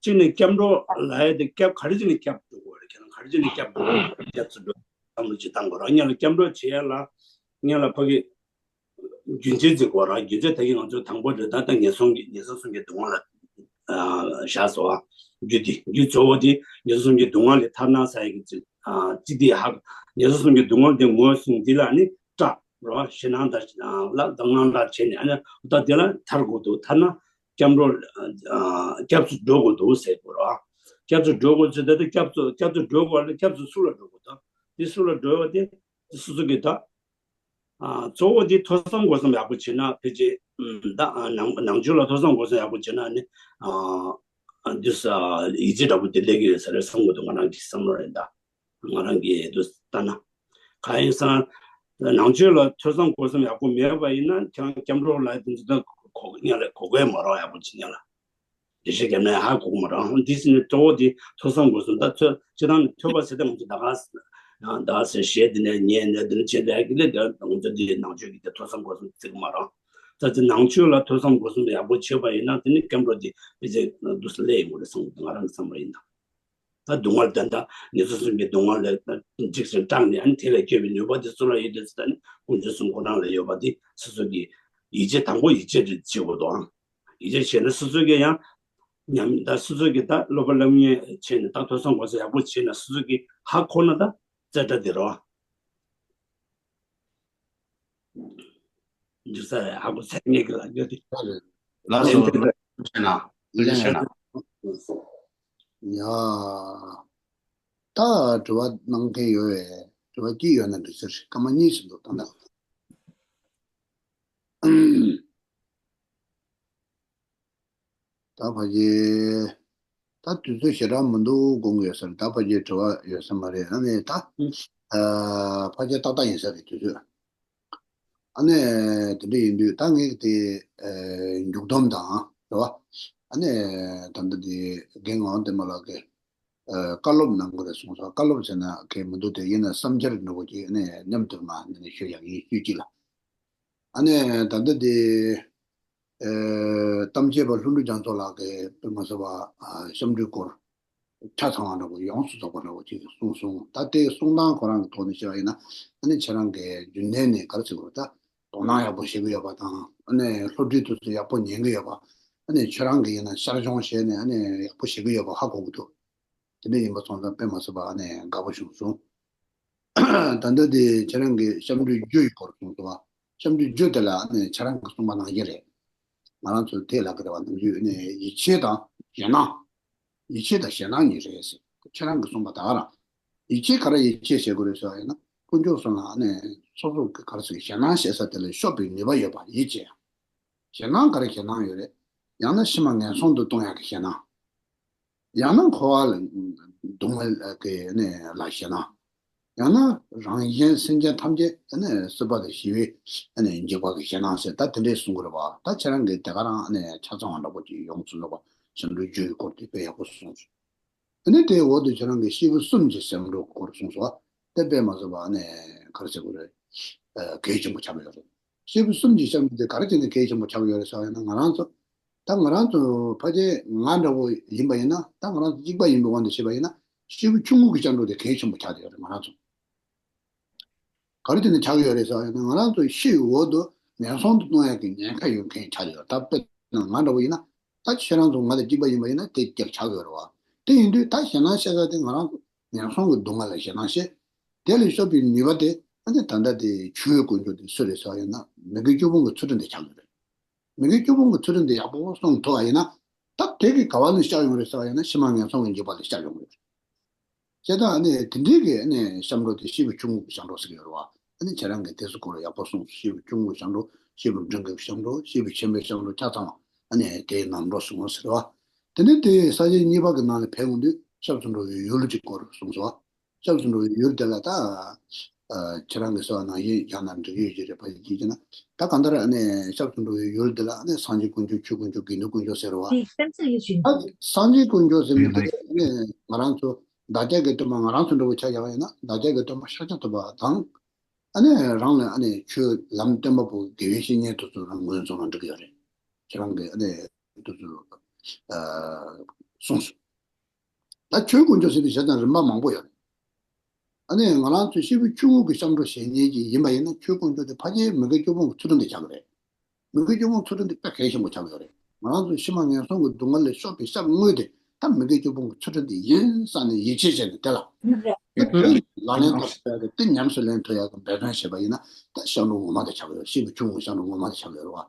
གཅིག་ནས་སྐྱབས་འགྲོ་ལབ་ཡག་དེ་སྐྱབས་ག་རེ་བྱས་ནས་སྐྱབས་འགྲོ་དགོས་རེད། ཁྱེད་རང་ག་རེ་བྱས་ནས་སྐྱབས་འགྲོ་དགོས་རེད། སྐྱབས་སུ་འགྲོ་བསམ་བློ་ཅིག་བཏང་དགོས་རེད། སྔོན་ལ་སྐྱབས་འགྲོ་བྱེད་ཡག་ལ་སྔོན་ལ་ཕ་གི་རྒྱུ་མཚན་ཅིག་དགོས་རེད། རྒྱུ་མཚན་ད་གིན་ང་ཚོ་དང་པོ་རེད། ད་ལྟ་ངན་སོང་གི་ངན་སོང་གསུམ་གྱི་སྡུག་བསྔལ་ལ་ཨ་བཞག་སོང་། རྒྱུ་དེ་རྒྱུ་གཙོ་བོ་དེ་ངན་སོང་གསུམ་གྱི་སྡུག་བསྔལ་ལས་ཐར་ན་ཟེར་ཡག་གི་ཅིག་ཨ་ཅི་དེ་ཧ་ངན་སོང་གསུམ་གྱི་སྡུག་བསྔལ་དེ་ངོས་བཟུང་དེ་ལ་ནི་སྐྲག་རོགས། ཞེད་སྣང་དང་ལ་དང་དངངས་སྐྲག་བྱས་ནས་ཨ་ནི་ད་དེ་ལ་ཐར་དགོས་འདུག་ཐར་ན་སྐྱབས་འགྲོ་ཨ་སྐྱབས་སུ་འགྲོ་དགོས་འདུག་ཟེར་དགོས་རོགས། སྐྱབས་སུ་འགྲོ་དགོས་ཚེ་ད་ལྟ་སྐྱབས་སུ་སྐྱབས་སུ་འགྲོ་དགོས་ལ་སྐྱབས་སུ་སུ་ལ་འགྲོ་དགོས་འདུག་དེ་སུ་ལ་འགྲོ་བ་དེ་སོ་སོ་གི་ད། ཨ་གཙོ་བོ་དེ་ཐོས་བསམ་སྒོམ་གསུམ་ཡག་པོ་བྱེད་ན་ཕལ་ཆེར་ཨམ་ད་ཨ་ནང་ནང་ཆོས་ལ་ཐོས་བསམ་སྒོམ་གསུམ་ཡག་པོ་བྱེད་ན་ནི་ཨ་འདི་ས་ཡིད་ཆེས་འདྲ་པོ་དེ་སླེབས་ཀྱི་ཡོད་ས་རེད་བསམ་གྱི་འདུག་ང་རང་གི་བསམ་བློ་རེད་ད། ང་རང་གི་འདུག་ལྟ་ན། གང་ཡིན་ཟེར་ན་ནང་ཆོས་ལ་ཐོས་བསམ་སྒོམ་གསུམ་ཡག་པོ་མེད་པ་ཡིན་ན་ཁྱེད་རང་སྐྱབས་འགྲོ་ལ་དེ་ཚོ་ད་གོ་གོ་ཡག་ལ་གོ་གོ་མ་རོགས་ཡག་པོ་བྱེད་ཡག་ལ། འགྲེལ་བཤད་རྒྱབ་ན་ཧ་གོ་གི་མ་རེད། འདི་ཟེར་ནས་གཙོ་བོ་དེ་ཐོས་བསམ་སྒོམ་གསུམ་ད་ཐོས་སྤྱིར་བཏང་ནས་ཐོས་པ་ཟེར་ཏེ་ང་ཚོ་ད་ག་ཟེར་ད་ག་ཟེར་ཞེས་དེ་ནས་ཉན་ནས་དེ་ནས་བྱས་ཏེ་ཡག་གི་ལས་དེ་ང་ཚོ་འདི་ནང་ཆོས་ཀྱི་དེ་ཐོས་བསམ་སྒོམ་གསུམ་བརྩི་གི་མ་རེད། ད་དེ་ནང་ཆོས་ལ་ཐོས་བསམ་སྒོམ་གསུམ་ཡག་པོ་བྱས་པ་ཡིན་ན་དེ་ནི་སྐྱབས་འགྲོ་དེ་ཕལ་ཆེར་འདུག་སེ་སླེབས་ཡོང་གི་རེད་བསམ་གི་འདུག་ང་རང་གི་བསམ་པ་ཡིན་ན། ད་སྡུག་བསྔལ་དེ་འདྲ་ངན་སོང་གསུམ་གྱི་སྡུག་བསྔལ་ལས་འཇིགས་ཤིང་སྐྲག་ནས་ཨ་ནི་དེ་ལས་སྐྱོབ་པའི་ནུས་པ་དེ་སུ་ལ་ཡོད་དེ་ཟེར་ད་ནི་དཀོན་མཆོག་གསུམ་ཁོ་རང་ལ་ཡོད་པ་དེ་སོ་སོ་གི་ཡིད་ཆེས་དང་པོ་ཡིད་ཆེས་དེ་བྱེད་དགོས་འདུག་ཨང་། ཡིད་ཆེས་བྱས་ན་སོ་སོ་གི་ཡང་ཉམས་ད་སོ་སོ་གི་ད་སློབ་པ་སློབ་གཉེར་བྱས་ནས་ད་ཐོས་བསམ་སྒོམ་གསུམ་ཡག་པོ་བྱས་ན་སོ་སོ་གི་ཧ་གོ་ན་ད་ཙེ་ད་དེ་རོ། འཇུ་ས་རེད་ཧ་གོ་ས་ངེད་ཀྱི་ལ་འཇུ་དེ། ལགས་སོ། ལགས་སོ། ལགས་སོ། ཡ། ད་དྲི་བ་གནང་མཁན་ཡོད་པས་དྲི་བ་གཅིག་ཡོད་ན་འགྲིག་ཟེར། སྐར་མ་གཉིས་ཟིན་འདུག་ད་ལྟ། ད་ཕ་གི་ད་དུས་ཚོད་ཞེ་དྲག་མི་འདུག་དགོངས་ཡོད་ས་རེད། ད་ཕ་གི་དྲི་བ་ཡོད་ས་མ་རེད། ཨ་ནི་ད་ཨ་ཕ་གི་ཏག་ཏག་ཡིན་ས་རེད་དུས་ཚོད། ཨ་ནི་དེ་འདྲ་ཡིན་དུས་ད་ངས་དེ་ཨ་མཇུག་སྡོམ་དང་རེད་བ། ཨ་ནི་ད་ལྟ་དེ་རྒན་ངག་དབང་བསྟན་པ་ལགས་ཀྱིས་ཨ་བཀའ་སློབ་གནང་དགོས་རེད་གསུངས་སོང་། བཀའ་སློབ་ཟེར་ན་གལ་མི་འདུག་དེ་ཡིན་ན་བསམ་འཆར་འདྲ་པོ་ཅིག་ཨ་ནི་མཉམ་དུ་ང་ནས་ཤོད་ཡག་ཡིན་ཤོད་ཅིག་ལ། ཨ་ནི་ད་ལྟ་དེ་ཨ་གཏམ་བྱེད་པ་ལྷུན་གྲུབ་རྒྱ་མཚོ་ལགས་ཀྱིས་དཔེ་མ་སྲིད་པ་ཨ་སྐྱབས་འགྲོའི་སྐོར་ཆ་ཚང་བ་འདྲ་པོ་ཡོངས་སུ་རྫོགས་པ་འདྲ་པོ་ཅིག་གསུངས་སོང་། ད་ལྟའི་གསུང་སྟངས་ཁོ་རང་གི་ཐོག་ནས་བཤད་པ་ཡིན་ན་ཨ་ནི་ཁྱེད་རང་གིས་རྒྱུན་ལྡན་ནས་ག་རེ་ཟེར་དགོས་རེད། ད་དོ་སྣང་ཡག་པོ་བྱེད་ཀྱི་ཡོད་པ་དང་ཨ་ནི་སློབ་ཁྲིད་དེ་ཚོ་ཡག་པོ་ཉན་གྱི་ཡོད་པ། ཨ་ནི་ཁྱེད་རང་གིས་ཡིན་ན་ཤར་སྦྱོང་བྱས་ནས་ཨ་ནི་ཡག་པོ་བྱེད་ཀྱི་ཡོད་པ་ཧ་གོ་གི་འདུག་དེ་འདྲ་ཡིན་པ་སོང་ཙང་དཔེ་མ་སྲིད་པ་ཨ་ནི་དགའ་པོ་བྱུང་སོང་། ད་ལྟ་དེ་ཁྱེད་རང་གིས་སྐྱབས་འགྲོའི་རྒྱུ་ཡི་སྐོར་གསུངས་སོང་བ། སྐྱབས་འགྲོའི་རྒྱུ་དེ་ལ་ཨ་ནི་ཁྱེད་རང་གིས་གསུངས་པ་ནང་བཞིན་རེད། ང་རང་ཚོ་དེ་ལ་གི་རེ་བ་ནམ་རྒྱུན་ཨ་ནི་ཡིད་ཆེས་དང་ཞེད་སྣང་། ཡིད་ཆེས་དང་ཞེད་སྣང་གཉིས་རེད་ཟེར། ཁྱེད་རང་གིས་གསུངས་པ་ད་ག་རང་། ཡིད་ཆེས་ག་རེ་ཡིད་ཆེས་བྱེད་དགོས་རེད་ཟེར་བ་ཡིན་ན་དཀོན་མཆོག་གསུམ་ལ་ཨ་ནི་སོ་སོ་གི་ག་རེ་ཟེར་ཞེད་སྣང་བྱེད་ས་དེ་ལ་ཤོབ་པའི་ནུས་པ་ཡོད་པ་ཡིད་ཆེས། ཞེད་སྣང་ག་རེ་ཞེད་སྣང་ཡོད་རེད། ཡང་ན་ཕྱི་མ་ངན་སོང་དུ་གཏོང་ཡག་གི་ཞེད་སྣང་། ཡང་ན་འཁོར་བ་ལ་སྡུག་བསྔལ་གྱི་ནས་ལ་ཞེད་སྣང་། ཡང་ན་རང་གཞན་སེམས་ཅན་ཐམས་ཅད་ནས་སྲིད་པ་དང་ཞི་བའི་ནས་འཇིགས་པ་གི་ཞེད་སྣང་ཟེར་ད་དེ་འདྲས་གསུང་གི་རེད་བ། ད་ཁྱེད་རང་གིས་དེ་ག་རང་ནས་ཆ་ཚང་བ་འདྲ་པོ་ཅིག་ཡོངས་སུ་རྫོགས་པ་སྐྱབས་འགྲོའི་རྒྱུ་ཡི་སྐོར་དེ་དཔེ་ཡག་པོ་གསུངས་སོང་། དེ་ནས་དེའི་འོག་ཏུ་ཁྱེད་རང་གིས་སྐྱེས་བུ་གསུམ་གྱི་སྐྱབས་འགྲོའི་སྐོར་གསུངས་སོང་བ། དེ་དཔེ་མ་ཚོར་བ་ནས་ག་རེ་ཟེར་དགོས་རེད། གལ་ཆེན་པོ་ཆགས་ཡོད་རེད། སྐྱེས་བུ་གསུམ་གྱི་སྐྱབས་འགྲོ་དེ་ག་རེ་བྱས་ནས་གལ་ཆེན་པོ་ཆགས་ཡོད་རེད་ཟེར་བ་ཡིན་ན་ང་རང་ཚོ། ད་ང་རང་ཚོ་ཕལ་ཆེར་ང་འདྲ་བོ་ཡིན་པ་ཡིན་ན་ད་ང་རང་ཚོ་གཅིག་པ་ཡིན་པའི་དབང་དུ་བྱས་པ་ཡིན་ན་སྐྱེས་བུ་ཆུང་ངུ་གི་སྐྱབས་འགྲོ་དེ་གལ་ཆེན་པོ་ཆགས་ཡོད་རེད་ང་རང་ཚོ། ག་རེ་བྱས་ནས་ཆགས་ཡོད་རེད་ཟེར་བ་ཡིན་ན་ང་རང་ཚོ་ཤི་བའི་འོག་ཏུ་ ངན་སོང་དུ་ལྟུང་ཡག་གི་ཉེན་ཁ་ཡོད་མཁན་ཆགས་ཡོད། ད་དཔེར་ན་ང་འདྲ་བོ་ཡིན་ན། ད་ཁྱེད་རང་ཚོ་ང་དང་གཅིག་པ་ཡིན་པ་ཡིན་ན་དེ་རྒྱབ་ཆགས་ཡོད་རེད་བ། དེ་ཡིན་དུས་ད་ཞེད་སྣང་བཤད་ས་དེ་ང་རང་ཚོ་ངན་སོང་གི་སྡུག་བསྔལ་ལ་ཞེད་སྣང་བཤད། དེ་ལས་སྐྱོབ་པའི་ནུས་པ་དེ་ཨ་ནི་ད་ལྟ་དེ་ཆོས་དཀོན་མཆོག་དེ་སུ་རེད་ཟེར་བ་ཡིན་ན་མི་དགེ་བཅུ་སྤོང་གི་ཚུལ་ཁྲིམས་དེ་ཆགས་ཡོད་རེད། མི་དགེ་བཅུ་སྤོང་གི་ཚུལ་ཁྲིམས་དེ་ཡག་པོ་སྲུང་ཐུབ་པ་ཡིན་ན། ད་དེ་གི་ག་བ་ནས་བསྐྱབས་ཡོང་རེད་ཟེར་བ་ཡིན་ན་ཕྱི་མ་ངན་སོང་གི་འཇིགས་པ་ལས་བསྐྱབས་ཡོང་གི་རེད། བྱས་ཙང་ཨ་ནི་དེ་འདྲའི་གི་ཨ་ནི་སྐྱབས་འགྲོ་དེ་སྐྱེས་བུ་ཆུང་ངུ་གི་སྐྱབས་འགྲོ་ཟེར་གྱི་ཡོད་རེད་བ། ཨ་ནི་ཁྱེད་རང་གིས་དེ་ཚོ་སྐོར་ལ་ཡག་པོ་གསུངས་སོང་། སྐྱེས་བུ་ཆུང་ངུ་གི་སྐྱབས་འགྲོ། སྐྱེས་བུ་འབྲིང་གི་སྐྱབས་འགྲོ། སྐྱེས་བུ་ཆེན་པོའི་སྐྱབས་འགྲོ་ཆ་ཚང་བ་ཨ་ནི་དེའི་རྣམ་གྲངས་གསུངས་ཟེར་བ། དེ་ནས་དེ་ས་བཅད་གཉིས་པ་གི་ནང་ལ་ཕེབས་ཡོང་དུས་སྐྱབས་སུ་འགྲོ་བའི་ཡུལ་གྱི་སྐོར་གསུངས་སོང་བ། སྐྱབས་སུ་འགྲོ་བའི་ཡུལ་དེ་ལ་ད། ཨ། ཁྱེད་རང་གིས་གསུངས་པ་ནང་བཞིན་བཞག་ན་འགྲིག་གི་ཡོད་ཀྱི་རེད། ཕ་གི་གཅིག་བྱས་ན། ད་གང་ལྟར་ཨ་ནི་སྐྱབས་སུ་འགྲོ་བའི་ཡུལ་དེ་ལ་ཨ་ནི་སངས་རྒྱས་དཀོན་མཆོག་ཆོས་དཀོན་མཆོག་དགེ་འདུན་དཀོན་མཆོག་ཟེར་བ། ད་སངས་རྒྱས་དཀོན་མཆོག་ཟེར་མི་དེ་ཨ་ནི་ང་རང་ཚོ་བདག་ཅག་གི་སྟོན་པ་ང་རང་ཚོ་འདྲ་བོ་ཆ་བཞག་པ་ཡིན་ན་བདག་ཅག་གི་སྟོན་པ་ཤཱཀྱ་ཐུབ་པ་དང་། ཨ་ནི་རང་ལ་ཨ་ནི་ཆོས་ལམ་སྟོན་པ་པོ་དགེ་བའི་བཤེས་གཉེན་དེ་ཚོ་རང་ངོས་བཟུང་ན་འགྲིག་གི་ཡོད་རེད། ཁྱེད་རང་གིས་ཨ་ནི་དེ་ཚོ་ཨ་གསུངས་སོང་། ད་ཆོས་དཀོན་མཆོག་ཟེར་དུས་བྱས་ཙང་རིམ་པ་མང་པོ་ཡོད་རེད། ཨ་ནི་ང་རང་ཚོ་སྐྱེས་བུ་ཆུང་ངུ་གི་སྐྱབས་འགྲོ་བྱེད་མཁན་ཅིག་ཡིན་པ་ཡིན་ན་ཆོས་དཀོན་མཆོག་དེ་ཕལ་ཆེར་མི་དགེ་བཅུ་སྤོང་གི་ཚུལ་ཁྲིམས་དེ་ཆགས་ཀྱི་རེད། མི་དགེ་བཅུ་སྤོང་ཚུལ་ཁྲིམས་དེ་དཔེ་གལ་ཆེན་པོ་ཆགས་ཀྱི་ཡོད་རེད། ང་རང་ཚོ་ཕྱི་མ་ངན་སོང་གི་སྡུག་བསྔལ་ལས་སྐྱོབ་པའི་སྐྱབས་དངོས་དེ་ད་མི་དགེ་བཅུ་སྤོང་གི་ཚུལ་ཁྲིམས་དེ་ཡིན་བསམ་ནས་ཡིད་ཆེས་བྱས་ནས་དེ་ལ་དེ་ལག་ལེན་ཐོབ་ཡག་གི་དེ་ཉམས་སུ་ལེན་ཐུབ་ཡག་གི་འབད་བརྩོན་བྱས་པ་ཡིན་ན་ད་སྐྱབས་འགྲོ་ངོ་མ་དེ་ཆགས་ཀྱི་ཡོད། སྐྱེས་བུ་ཆུང་ངུ་སྐྱབས་འགྲོ་ངོ་མ་དེ་ཆགས་ཀྱི་ཡོད་རེད་བ།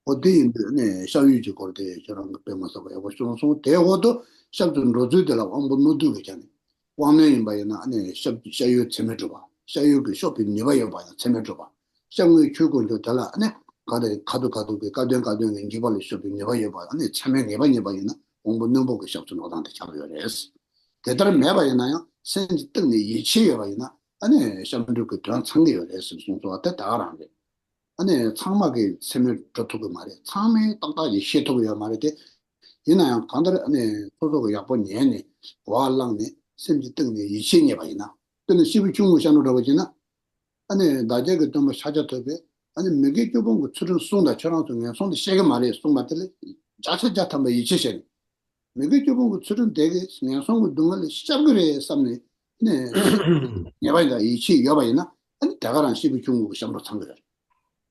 འོ་དེ་ཡིན་དུས་ནས་སྐྱབས་ཡུལ་གྱི་སྐོར་དེ་ཁྱེད་རང་གིས་དཔེ་མ་སྲིད་པ་ཡག་པོ་གསུངས་སོང་། དེའི་འོག་ཏུ་སྐྱབས་སུ་འགྲོ་ཚུལ་དེ་ལ་དབང་པོ་རྣོ་རྟུལ་གྱི་ཆ་ནས་དབང་རྣོན་ཡིན་པ་ཡིན་ན་ཨ་ནི་སྐྱབས་སྐྱབས་ཡུལ་ཚད་མས་གྲུབ་པ། སྐྱབས་ཡུལ་གྱི་གཤོག་པའི་ནུས་པ་ཡོད་པ་ཡང་ཚད་མས་གྲུབ་པ། སྐྱབས་དངོས་ཆོས་དཀོན་མཆོག་དེ་ལ་ཨ་ནི་ག་དེ་ཁ་ཐུག་ཁ་ཐུག་གི་སྐབས་དོན་སྐབས་དོན་གྱི་འཇིགས་པ་ལས་སྐྱོབ་པའི་ནུས་པ་ཡོད་པ་ཨ་ནི་ཚད་མས་ངེས་པ་རྙེད་པ་ཡིན་ན་དབང་པོ་རྣོན་པོ་གི་སྐྱབས་སུ་འགྲོ་སྟངས་དེ་ཆགས་ཡོད་རེད། དེ་ལྟར་མེད་པ་ཡིན་ན་ཡང་སེམས་ཀྱི་གཏིང་ནས་ཡིད་ཆེས་ཡོད་པ་ཡིན་ན་ཨ་ནི་སྐྱབས་འགྲོ་གི་དོན་ཚང་གི་ཡོད་རེད་ཟེར་གསུངས་སོང་བ་དེ་ད་ག་རང་རེད། ཨ་ནི་ཚང་མ་གིས་ཚད་མས་གྲུབ་ཐུབ་ཀྱི་མ་རེད། ཚང་མས་ཏག་ཏག་ཅིག་ཤེས་ཐུབ་ཀྱི་ཡོད་མ་རེད་དེ། ཡིན་ན་ཡང་གང་ལྟར་ཨ་ནི་སོ་སོ་གིས་ཡག་པོ་ཉན་ནས་གོ་བ་བླངས་ནས་སེམས་ཀྱི་གཏིང་ནས་ཡིད་ཆེས་རྙེད་པ་ཡིན་ན། དཔེར་ན་སྐྱེས་བུ་ཆུང་ངུ་སྐྱབས་འགྲོ་འདྲ་བོ་བྱས་ན། ཨ་ནི་བདག་ཅག་གི་སྟོན་པ་ཤཱཀྱ་ཐུབ་པས་ཨ་ནི་མི་དགེ་བཅུ་སྤོང་གི་ཚུལ་ཁྲིམས་བསྲུང་དང་ཁྱོད་རང་ཚོ་ངན་སོང་དུ་སྐྱེ་གི་མ་རེད་གསུངས་པ་དེ་ལ་བརྒྱ་ཆ་བརྒྱ་ཐམ་པ་ཡིད་ཆེས་བྱས་ནས། མི་དགེ་བཅུ་སྤོང་གི་ཚུལ་ཁྲིམས་དེ་གིས་ངན་སོང་གི་སྡུག་བསྔལ་ལས་སྐྱོབ་ཀྱི་རེད་བསམ་ནས་ནས་ངེས་པ་དང་ཡིད་ཆེས་ཡོད་པ་ཡིན་ན་ཨ་ནི་དེ་ག་རང་སྐྱེས་བུ་ཆུང་ངུ་གི་སྐྱབས་འགྲོ་ཚང་གི་རེད།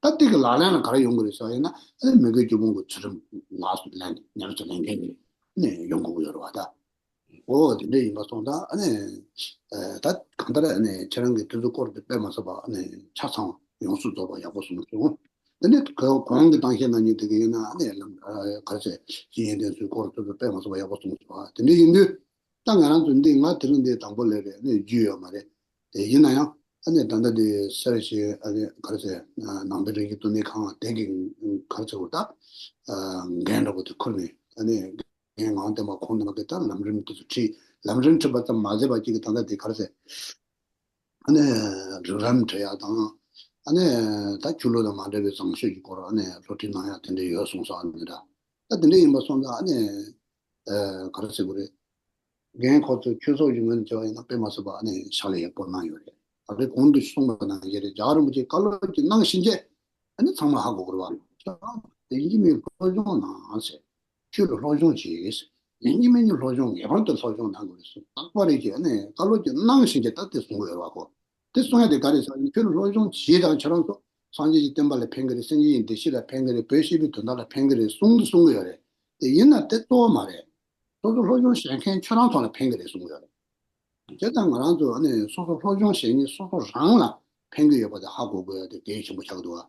ད་དེ་གི་ལག་ལེན་ལ་ག་རེ་ཡོང་གི་རེད་ཟེར་བ་ཡིན་ན་ཨ་ནི་མི་དགེ་བཅུ་སྤོང་གི་ཚུལ་ཁྲིམས་ལགས་སུ་ལེན་ནས་ཉམས་སུ་ལེན་མཁན་གྱི་ནས་ཡོང་དགོས་ཀྱི་ཡོད་རེད་བ་ད། འོ་དེ་འདྲ་ཡིན་པ་སོང་ཙང་ཨ་ནི་ད་གང་ལྟར་ཨ་ནི་ཁྱེད་རང་གིས་དེ་ཚོ་སྐོར་དེ་དཔེ་མ་སྲིད་པ་ཨ་ནི་ཆ་ཚང་ཡོངས་སུ་རྫོགས་པ་ཡག་པོ་གསུངས་སོང་། དེ་ནས་གོང་གི་གཏམ་བཤད་ནང་ཉིད་དེ་ག་ཡིན་ན་ཨ་ནི་ལམ་ག་རེ་ཟེར་སྤྱི་ཡོན་ལྡན་ཚོའི་སྐོར་དེ་ཚོ་དཔེ་མ་སྲིད་པ་ཡག་པོ་གསུངས་སོང་། དེ་འདྲ་ཡིན་དུས་ད་ང་རང་ཚོ་འདི་ང་དེ་རིང་འདི་དང་པོ་ལས་རེད་ཨ་ནི་རྒྱུས་ཡོད་མ་རེད། དེ་ཡིན་ན་ཡང་ཨ་ནི་ད་ལྟ་འདི་སེར་ཞིང་ཨ་ནི་ག་རེ་ཟེར་ནང་པའི་རིག་གཞུང་རྟོགས་ལྡན་ཁང་དེ་གི་ག་རེ་ཟེར་བ་ད་འགན་འདྲ་པོ་དེ་ཁུར་ནས་ཨ་ནི། ངས་ངག་དབང་བསྟན་པ་ཁོང་རྣམ་པ་གིས་ད་ལམ་རིམ་དེ་ཚོ་ཁྲིད། ལམ་རིམ་ཁྲིད་པ་ཙམ་མ་ཟད་པ་གཅིག་གིས་ད་ལྟ་དེ་ག་རེ་ཟེར། ཨ་ནི་རིགས་ལམ་ཁྲིད་ཡག་དང་། ཨ་ནི་ད་ཆོས་ལུགས་དང་མ་འབྲེལ་བའི་བཟང་སྤྱོད་ཀྱི་སྐོར་ཨ་ནི་སློབ་ཁྲིད་གནང་ཡག་དེ་འདྲ་ཡོད་གསུངས་སོང་། ཨ་ནི་ད་ད་དེ་འདྲ་ཡིན་པ་སོང་ཙང་ཨ་ནི་ག་རེ་ཟེར་དགོས་རེད། རྒན་ཁོ་ཚོས་ཆོས་ཚོགས་ཀྱི་ངོས་ནས་བྱས་པ་ཡིན་ན་དཔེ་མ་སྲིད་པ་ཨ་ནི་ཕྱག་ལས་ཡག་པོ་གནང་ཡོད་རེད། ད་རེས་གོང་དུ་གསུངས་པ་ནང་བཞིན་རེད། རྒྱལ་བ་རིན་པོ་ཆེས་བཀའ་སློབ་ཅིག་གནང་བཞིན་བྱས་ཨ་ནི་ཚང་མ་ཧ་གོ་དགོས་རེད་བ། ཁྱེད་རང་ཡིན་གཅིག་མིན་སློབ་སྦྱོང་གནང་ཟེར། ཆོས་ལ་སློབ་སྦྱོང་བྱེད། ཡིན་གཅིག་མིན་གཉིས་སློབ་སྦྱོང་ངེས་པར་དུ་སློབ་སྦྱོང་གནང་དགོས་རེད་གསུངས། རྟག་པར་རེ་བྱས་ཨ་ནི་བཀའ་སློབ་ཅིག་གནང་བཞིན་བྱས་ད་དེ་གསུང་གི་ཡོད་རེད་བ་ཁོ། དེ་གསུང་ཡ་དེ་ག་རེད་ཟེར་ན་ཁྱོད་ལ་སློབ་སྦྱོང་བྱེད་དང་ཁྱེད་རང་ཚོ་སངས་རྒྱས་ཀྱི་བསྟན་པ་ལ་ཕན་གི་རེད། སེམས་ཅན་གྱི་བདེ་སྐྱིད་ལ་ཕན་གི་རེད། བོད་སྤྱི་པའི་དོན་དག་ལ་ཕན་གི་རེད་གསུང་དུ་གསུང་གི་ཡོད་རེད། དེ་ཡིན་ན་དེ་གཙོ་བོ་མ་རེད། སོ་སོ་སློབ་སྦྱོང་བྱེད་མཁན་ཁྱོད་རང་ཚོ་ལ་ཕན་གི་རེད་གསུང་གི་ཡོད་རེད། བྱས་ཙང་ང་རང་ཚོ་ཨ་ནི་སོ་སོ་སློབ་སྦྱོང་བྱེད་མཁན་སོ་སོ་རང་ལ་ཕན་གི་ཡོད་པ་དེ་ཧ་གོ་དགོས་ཡ་དེ་གལ་ཆེན་པོ་ཆགས་འདུག་བ།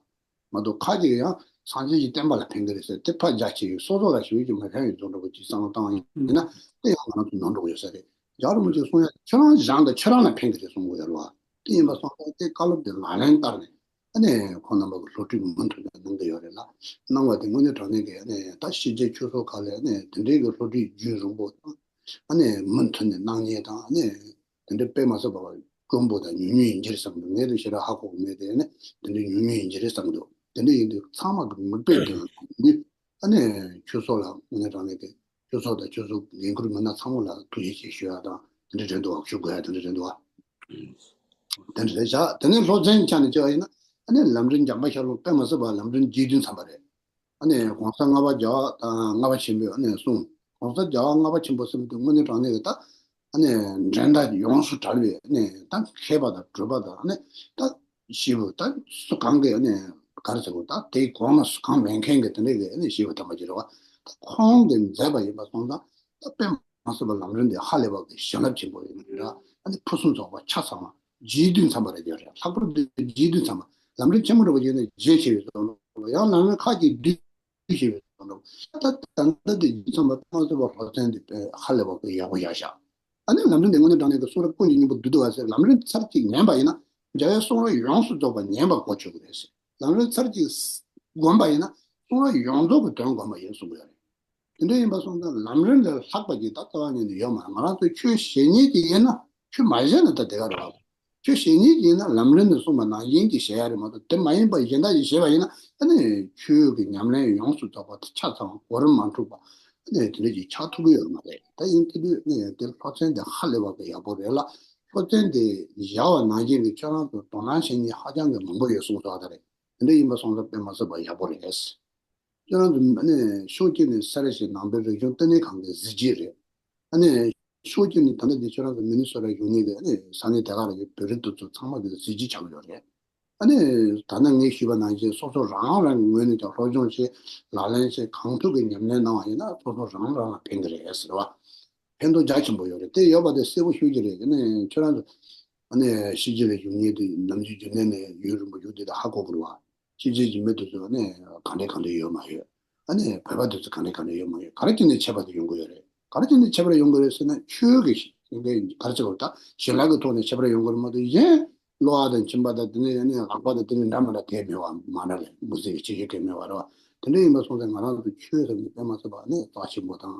མ་གཏོགས་ཁ་ཅིག་ཡང་སངས་རྒྱས་ཀྱི་བསྟན་པ་ལ་ཕན་གི་རེད་ཟེར་དེ་ཕར་རྒྱ་ཆེ་ཡོད། སོ་སོ་ལ་ཞུ་ཡི་མི་ཕན་ཡོད་ཚོ་འདྲ་པོ་ཅིག་བསམ་བློ་བཏང་ཡིན་ན་དེ་ཡང་ང་རང་ཚོ་ནོར་འགྲོ་གི་ཡོད་ས་རེད། རྒྱལ་བ་རིན་པོ་ཆེས་གསུང་ཡ་ཁྱོད་རང་སྦྱངས་དང་ཁྱོད་རང་ལ་ཕན་གི་རེད་གསུང་གི་ཡོད་རེད་བ། དེ་ཡིན་པ་སོང་ཙང་དེ་བཀའ་སློབ་དེ་ལག་ལེན་བསྟར་ནས་ཨ་ནི་ཁོང་རྣམ་པ་གི་སློབ་ཁྲིད་མུ་མཐུད་ནས་གནང་གི་ཡོད་རེད་ལ། གནང་བ་དེ་དངོས་གནས་དྲང་གནས་ཀྱི་ཨ་ནི་ད་ཕྱི་རྒྱལ་ཆོས་ཚོགས་ཁག་ལ་ཨ་ནི་དེ་འདྲའི་གི་སློབ་ཁྲིད་རྒྱུན་རིང་པོ་དང་ཨ་ནི་མུ་མཐུད་ནས་གནང་མཁན་དང་ཨ་ནི་དེ་འདྲའི་དཔེ་མ་སྲིད་པ་དཀོན་པོ་དང་ཉུང་ཉུང་ཡིན་གྱི་རེད་བསམ་གི་འདུག་ངས་དེ་ཞེ་དྲག་ཧ་གོ་གི་མེད་དེ་ཨ་ནི་དེ་འདྲའི་ཉུང་ཉུང་ཡིན་གྱི་རེད་བསམ་གི་འདུག་དེ་འདྲ་ཡིན་དུས་ཚང་མ་གི་མིག་དཔེ་དེ་ནི་ཨ་ནི་ཆོས་ཚོགས་ལ་དངོས་གནས་དྲང་གནས་ཀྱི་ཆོས་ཚོགས་དང་ཆོས་ཚོགས་འགན་འཁུར་མི་སྣ་ཚང་མ་ལ་ཐུགས་རྗེ་ཆེ་ཞུ་ཡ་དང་དེ་འདྲ་རེད་འདུག་བ། ཞུ་དགོས་ཡ་དེ་འདྲ་རེད་འདུག་བ། དེ་འདྲ་རེད་བཞག་དེ་ནས་སློབ་ཚན་ཆ་ནས་བྱས་པ་ཡིན་ན་ཨ་ནི་ལམ་རིམ་འཇམ་པ་ཤར་ལུགས་དཔེ་མ་སྲིད་པ་ལམ་རིམ་རྗེས་མཐུན་ཚང་པ་རེད། ཨ་ནི་གོང་ས་ལྔ་པ་རྒྱལ་བ་དང་ལྔ་པ་ཆེན་པོས་ཨ་ནི་གསུངས། གོང་ས་རྒྱལ་བ་ལྔ་པ་ཆེན་པོ་ཟེར་དུས་དངོས་གནས་དྲང་གནས་ཀྱི་ད་ཨ་ནི་འགྲན་ཟླ་ཡོངས་སུ་བྲལ་བའི་ཨ་ནི་ད་མཁས་པ་དང་གྲུབ་པ་དང་ཨ་ནི་ད་ཞེ་པོ་ད་སུ་གང་གིས་ཨ་ནི་ ག་རེ་ཟེར་དགོས། ད་དེའི་གོང་ན་གང་མེད་མཁན་གྱི་དེ་འདྲའི་གི་ཨ་ནི་བཞི་པ་ཐམས་ཅད་རེད་བ། ད་ཁོང་གིས་མཛད་པ་ཡིན་པ་སོང་ཙང་ད་དཔེ་མ་སྲིད་པ་ལམ་རིམ་འདི་ཧ་ལས་པ་གི་བྱིན་རླབས་ཆེན་པོ་ཡིན་ནི་རེད། ཨ་ནི་ཕུན་སུམ་ཚོགས་པ་ཆ་ཚང་བ་རྗེ་བདུན་ཚང་བ་རེད་ཡོད་རེད། ལྷག་པར་དུ་རྗེ་བདུན་ཚང་བ། ལམ་རིམ་ཆེན་མོ་རེད་བ་ཡིན་ན་རྗེ་ཆེ་བའི་ཚོགས་འདུ། ཡང་ལམ་རིམ་ཁག་ཅིག་བསྡུས་ཞེས་པའི་ཚོགས་འདུ། ད་ད་ལྟ་དེ་རྗེ་ཚང་བ་ཐོག་མ་ཚོ་བ་སློབ་ཚན་དེ་དཔེ་ཧ་ལས་པ་གི་ཡག་པོ་ཡག་ཤག་ཨ་ནི་ལམ་རིམ་དེ་དངོས་གནས་དྲང་གནས་ཀྱི་གསུང་རབ་ཀུན་གྱི་སྙིང་པོ་བསྡུས་བསྡུ་བ་ཟེར། ལམ་རིམ་ཚར་གཅིག་ཉན་པ་ཡིན་ན་འཇམ་དབྱངས་གསུང་རབ་ཡོངས་སུ་རྫོགས་པ་ཉན་པ་གོ་ཆོད་ཀྱི་རེད་ཟེར། ལམ་རིམ་ཚར་གཅིག་བསྒོམས་པ་ཡིན་ན་གསུང་རབ་ཡོངས་རྫོགས་ཀྱི་དོན་བསྒོམས་པ་ཡིན་གསུང་གི་ཡོད་རེད། དེ་འདྲ་ཡིན་པ་སོང་ཙང་ལམ་རིམ་ལས་ལྷག་པ་ཅིག་ད་རྩ་བ་ཉིད་ནས་ཡོད་མ་རེད། ང་རང་ཚོས་ཆོས་བྱེད་མཁན་ཅིག་ཡིན་ན། ཆོས་མ་བྱས་ན་ད་དེ་ག་རེད་བ། ཆོས་བྱེད་མཁན་ཅིག་ཡིན་ན་ལམ་རིམ་ནས་གསུངས་པ་ནང་བཞིན་གྱི་བྱེད་ཡ་རེད་མ་གཏོགས། དེ་མ་ཡིན་པ་གཞན་དག་ཅིག་བྱེད་པ་ཡིན་ན་ཨ་ནི་ཆོས་ཀྱི་ཉམས་ལེན་ཡོངས་སུ་རྫོགས་པ་དེ་ཆ་ཚང་གོ་རིམ་མ་འཁྲུགས་པ། ཨ་ནི་དེ་འདྲ་ཅིག་ཆགས་ཐུབ་ཀྱི་ཡོད་མ་རེད། ད་ཡིན་དེ་དུས་ཨ་ནི་དེ་སློབ་ཚན་དེ་ཧ་ལས་པ་གི་ཡག་པོ་རེད་ལ། སློབ་ཚན་དེ་བཞག་པ་ནང་བཞིན་གྱི་ཁྱོད་རང་ཚོ་དོ་སྣང་བྱེད་མཁན་ཧ་ཅང་གི་མང་པོ་ཡོད་གསུངས་སོང་། ད་རེད། དེ་འདྲ་ཡིན་པ་སོང་ཙང་དཔེ་མ་སྲིད་པ་ཡག་པོ་རེད། ཁྱོད་རང་ཚོ་ཨ་ནི་ཕྱོགས་གཅིག་ནས་སེ་ར་བྱེས་ནང་པའི་རིག་གཞུང་ལྟེ་གནས་ཁང་གི་གཟི་བརྗིད་རེད། ཨ་ནི་ཕྱོགས་གཅིག་ནས་ད་ལྟ་འདི་ཁྱོད་རང་ཚོ་མི་ནི་སོ་ཊ་བཞུགས་མཁན་གྱི་ཨ་ནི་ས་གནས་དེ་ག་རེ་གི་བོད་རིགས་དེ་ཚོ་ཚང་མ་གི་གཟི་བརྗིད་ཆགས་ཀྱི་ཡོད་རེད། ཨ་ནི་ད་ནི་ངས་ཞུས་པ་ནང་བཞིན་སོ་སོ་རང་རང་གི་ངོས་ནས་ཀྱང་སློབ་སྦྱོང་བྱེད། ལག་ལེན་བྱེད། གང་ཐུབ་ཀྱི་ཉམས་ལེན་གནང་བ་ཡིན་ན་སོ་སོ་རང་རང་ལ་ཕན་གྱི་རེད་ཟེར་བ། ཕན་ཐོགས་རྒྱ་ཆེན་པོ་ཡོད་རེད། དེ་ཡོད་པ་དེ་གསལ་པོ་ཤོད་ཀྱི་རེད། ཨ་ནི་ཁྱོད་རང་ཚོ་ཨ་ནི་ཕྱི་རྒྱལ་ལ་བཞུགས་མཁན་དེ་ནམ་རྒྱུན་རྒྱུན་ལྡན་ནས་ཡུན་རིང་པོ་བཞུགས་དེ་ད་ཧ་གོ་དགོས་རེད་བ། ཕྱི་རྒྱལ་གྱི་མི་དེ་ཚོ་ནི་གང་འདྲ་གང་འདྲ་ཡོད་མ་ཡོད། ཨ་ནི་བོད་པ་དེ་ཚོ་གང་འདྲ་གང་འདྲ་ཡོད་མ་ཡོད། ག་རེ་བྱས་ནས་ཁྱད་པར་དེ་ཡོང་གི་ཡོད་རེད། ག་རེ་བྱས་ནས་ཁྱད་པར་ཡོང་གི་རེད་ཟེར་ན། ཆོས་ཀྱི་ག་རེ་ཟེར་དགོས། ད་ཞལ་ལག་གི་ཐོག་ནས་ཁྱད་པར་ཡོང་གི་རེད་མ་གཏོགས། གཞན་གློ་བ་དང་མཆིན་པ་དང་དེ་ནས་ཨ་ནི་ལག་པ་དང་དེ་ནས་འདྲ་མི་འདྲ་གང་ཡང་མེད་པ་མ་འདྲ་རེད། མི་ཚེ་གི་ཁྱད་ཆོས་གང་ཡང་མེད་པ་རེད་བ། དེ་འདྲ་ཡིན་པ་སོང་ཙང་ང་རང་ཚོ་ཆོས་ཟེར་ནས་དཔེ་མ་ཚད་པ་ནི་རྩ་ཆེན་པོ་དང་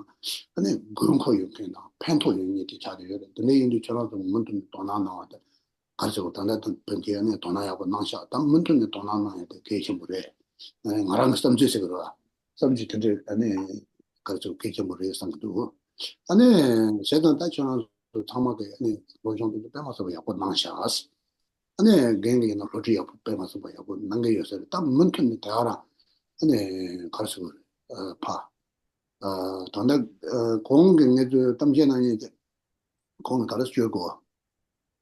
ཨ་ནི་དགོས་མཁོ་ཡོད་མཁན་དང་ཕན་ཐོགས་ཡོད་མཁན་དེ་ཆགས་བསྡད་ཡོད་རེད། དེ་འདྲ་ཡིན་དུས་ཁྱེད་རང་ཚོ་མུ་མཐུད་ནས་དོ་སྣང་གནང་བ་དང་། ག་རེ་ཟེར་དགོས། ད་ལྟ་དང་དོན་གྱི་ཨ་ནི་དོ་སྣང་ཡག་པོ་གནང་ཤག་ད་མུ་མཐུད་ནས་དོ་སྣང་གནང་ཡ་དེ་གལ་ཆེན་པོ་རེད། ཨ་ནི་ང་རང་གི་བསམ་ཚུལ་ཟེར་གི་རེད་བ། བསམ་ཚུལ་དེ་འདྲ་ཨ་ནི་ག་རེ་ཟེར་དགོས། གལ་ཆེན་པོ་རེད་བསམ་གི་འདུག་ཨ་ནི་བྱས་ཙང་ད་ཁྱེད་རང་ཚོ་ཚང་མ་གི་ཨ་ནི་སློབ་སྦྱོང་དེ་ཚོ་དཔེ་མ་སྲིད་པ་ཡག་པོ་གནང་ཤག་ཨ་ནི་རྒན་གྱི་ཡིན་ན་སློབ་ཁྲིད་ཡག་པོ་དཔེ་མ་སྲིད་པ་ཡག་པོ་གནང་གི་ཡོད་ས་རེད། ད་མུ་མཐུད་ནས་དེ་ག་རང་ཨ་ནི་ག་རེ་ཟེར་དགོས་རེད། ཨ་ཕ། ཨ། ད་ལྟ་ཨ་གོང་གི་ངེད་ཚོའི་གཏམ་བཤད་གནང་མཁན་དེ་གོང་ལ་ག་རེ་བཅོས་དགོས།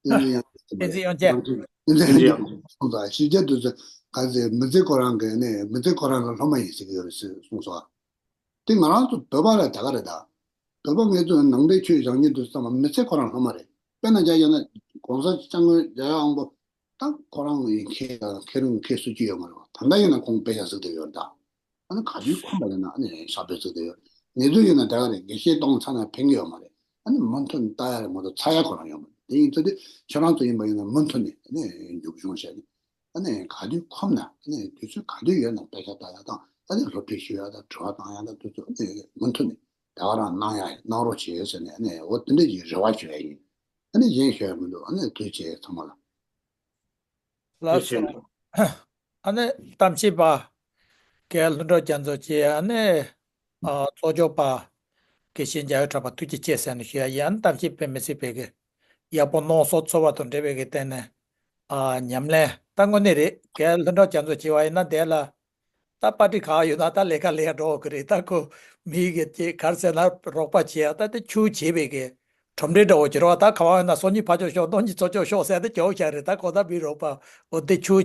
བསྟན་འཛིན་དབྱངས་ཅན། བསྟན་འཛིན་དབྱངས་ཅན། བསྟན་འཛིན་དབྱངས་ཅན་གསུངས་ཙང་། ཕྱི་རྒྱལ་དུ་ཚོ་ག་ཚོད་མི་ཚེ་ཁོ་རང་གི་ནས་མི་ཚེ་ཁོ་རང་ལ་སློབ་མ་ཡིན་ཟེར་གྱི་ཡོད་རེད་ཟེར་གསུངས་སོང་། དེ་ང་རང་ཚོ་བོད་པ་ལ་དེ་ག་རེད་ད། བོད་པ་ངེད་ཚོ་ནང་པའི་ཆོས་སྦྱང་མཁན་དུ་ཚང་མ་མི་ཚེ་ཁོ་རང་སློབ་མ་རེད། དཔེར་ན་ཆ་བཞག་ན་༸གོང་ས་༸སྐྱབས་མགོན་རྒྱལ་བ་དབང་པོ། ད་ཁོ་རང་ཡིན་མཁན་དང་མཁན་རིང་མཁན་སུ་གཅིག་ཡོད་མ་རེད་བ། ད་ལྟ་ཡིན་ན་ཁོང་དཔེ་ཆ་གཟིགས་བསྡད་ཡོད་རེད་ད། ཨ་ནི་ག་དུས་ཁོམ་པ་ཡིན་ན་ཨ་ནི་ཞབས་པད་བརྩེགས་དེ་ཡོད། ངེད་ཚོ་ཡིན་ན་དེ་ག་རེད། དགེ་བཤེས་གཏོང་ཚར་ན་ཕན་གི་ཡོད་མ་རེད། ཨ་ནི་མུ་མཐུད་ནས་ལྟ་ཡ་རེད་མ་གཏོགས་ཚར་ཡ་ཁོ་རང་ཡོད་མ་རེད། དེ་ཡིན་ཚོད་དུས་ཁྱེད་རང་ཚོ་ཡིན་པ་ཡིན་ན་མུ་མཐུད་ནས་ཨ་ནི་མཇུག་སྐྱོང་བྱས་ནས། ཨ་ནི་ག་དུས་ཁོམ་ན་ཨ་ནི་དུས་ཚོད་ག་དུས་ཡོད་ན་དཔེ་ཆ་ལྟ་ཡ་དང་ཨ་ནི་སློབ་ཁྲིད་ཞུ་ཡ་དང་དྲི་བ་བཏང་ཡ་དང་དུས་ཚོད་ཨ་ནི་མུ་མཐུད་ནས་དེ་ག་རང་གནང་ཡ་གནང་རོགས་བྱེད་ཟེར་ནས། ཨ་ནི་འོ་དེ་འདྲ་ཡི་རེ་བ་ཞུ་ཡ་ཡིན། ཨ་ནི་གཞན་ཞུ་ཡ་མི་འདུག་ཨ་ནི་དུས་ཆེ་ཚང་མ་ལ། ལགས་སོ། ཨ་ནི་གཏམ་བཤད་པ་རྒན་ལྷུན་གྲུབ་རྒྱ་མཚོ་བཅས། ཨ་ནི་ཨ་གཙོ་སྐྱོང་པ་དགེ་བཤེས་འཇམ་དབྱངས་གྲགས་པ་ཐུགས་རྗེ་ཆེ་ཟེར་ནས་ཞུ་ཡ་ཡིན། ཨ་ནི་གཏམ་བཤད་དཔེ་མི་སྲིད་པའི་གི་ཡག་པོ་གནང་སོང་། ཚོར་བ་དང་འབྲེལ་བའི་གི་སྟེང་ནས་ཨ་ཉམས་ལེན་ད་དངོས་གནས་རེད། རྒན་ལྷུན་གྲུབ་རྒྱ་མཚོ་བྱས་པ་ཡིན་ན་དེ་ལ། ད་པར་ཊི་ག་ཡོད་ན་ད་ལས་ཀ་ལས་ཡ་འགྲོ་གི་རེད། ད་ཁོ་མི་གི་ཅིག་ག་རེ་ཟེར་ན་རོགས་པ་བྱེད་ཡ། ད་དེ་ཆུ་བྱེད་པའི་གི་ཁྲོམ་རའི་འདྲ་བོ་ཅིག་རེད་བ། ད་ག་བ་ཡོད་ན་སང་ཉིན་ཕར་ཕྱོགས་ཤོག་གནངས་ཉིན་ཚུར་ཕྱོགས་ཤོག་ཟེར་ཡ་དེ་རྒྱག་བྱ་རེད། ད་ཁོ་ད་མི་རོགས་པ་འོ་དེ་ཆུ་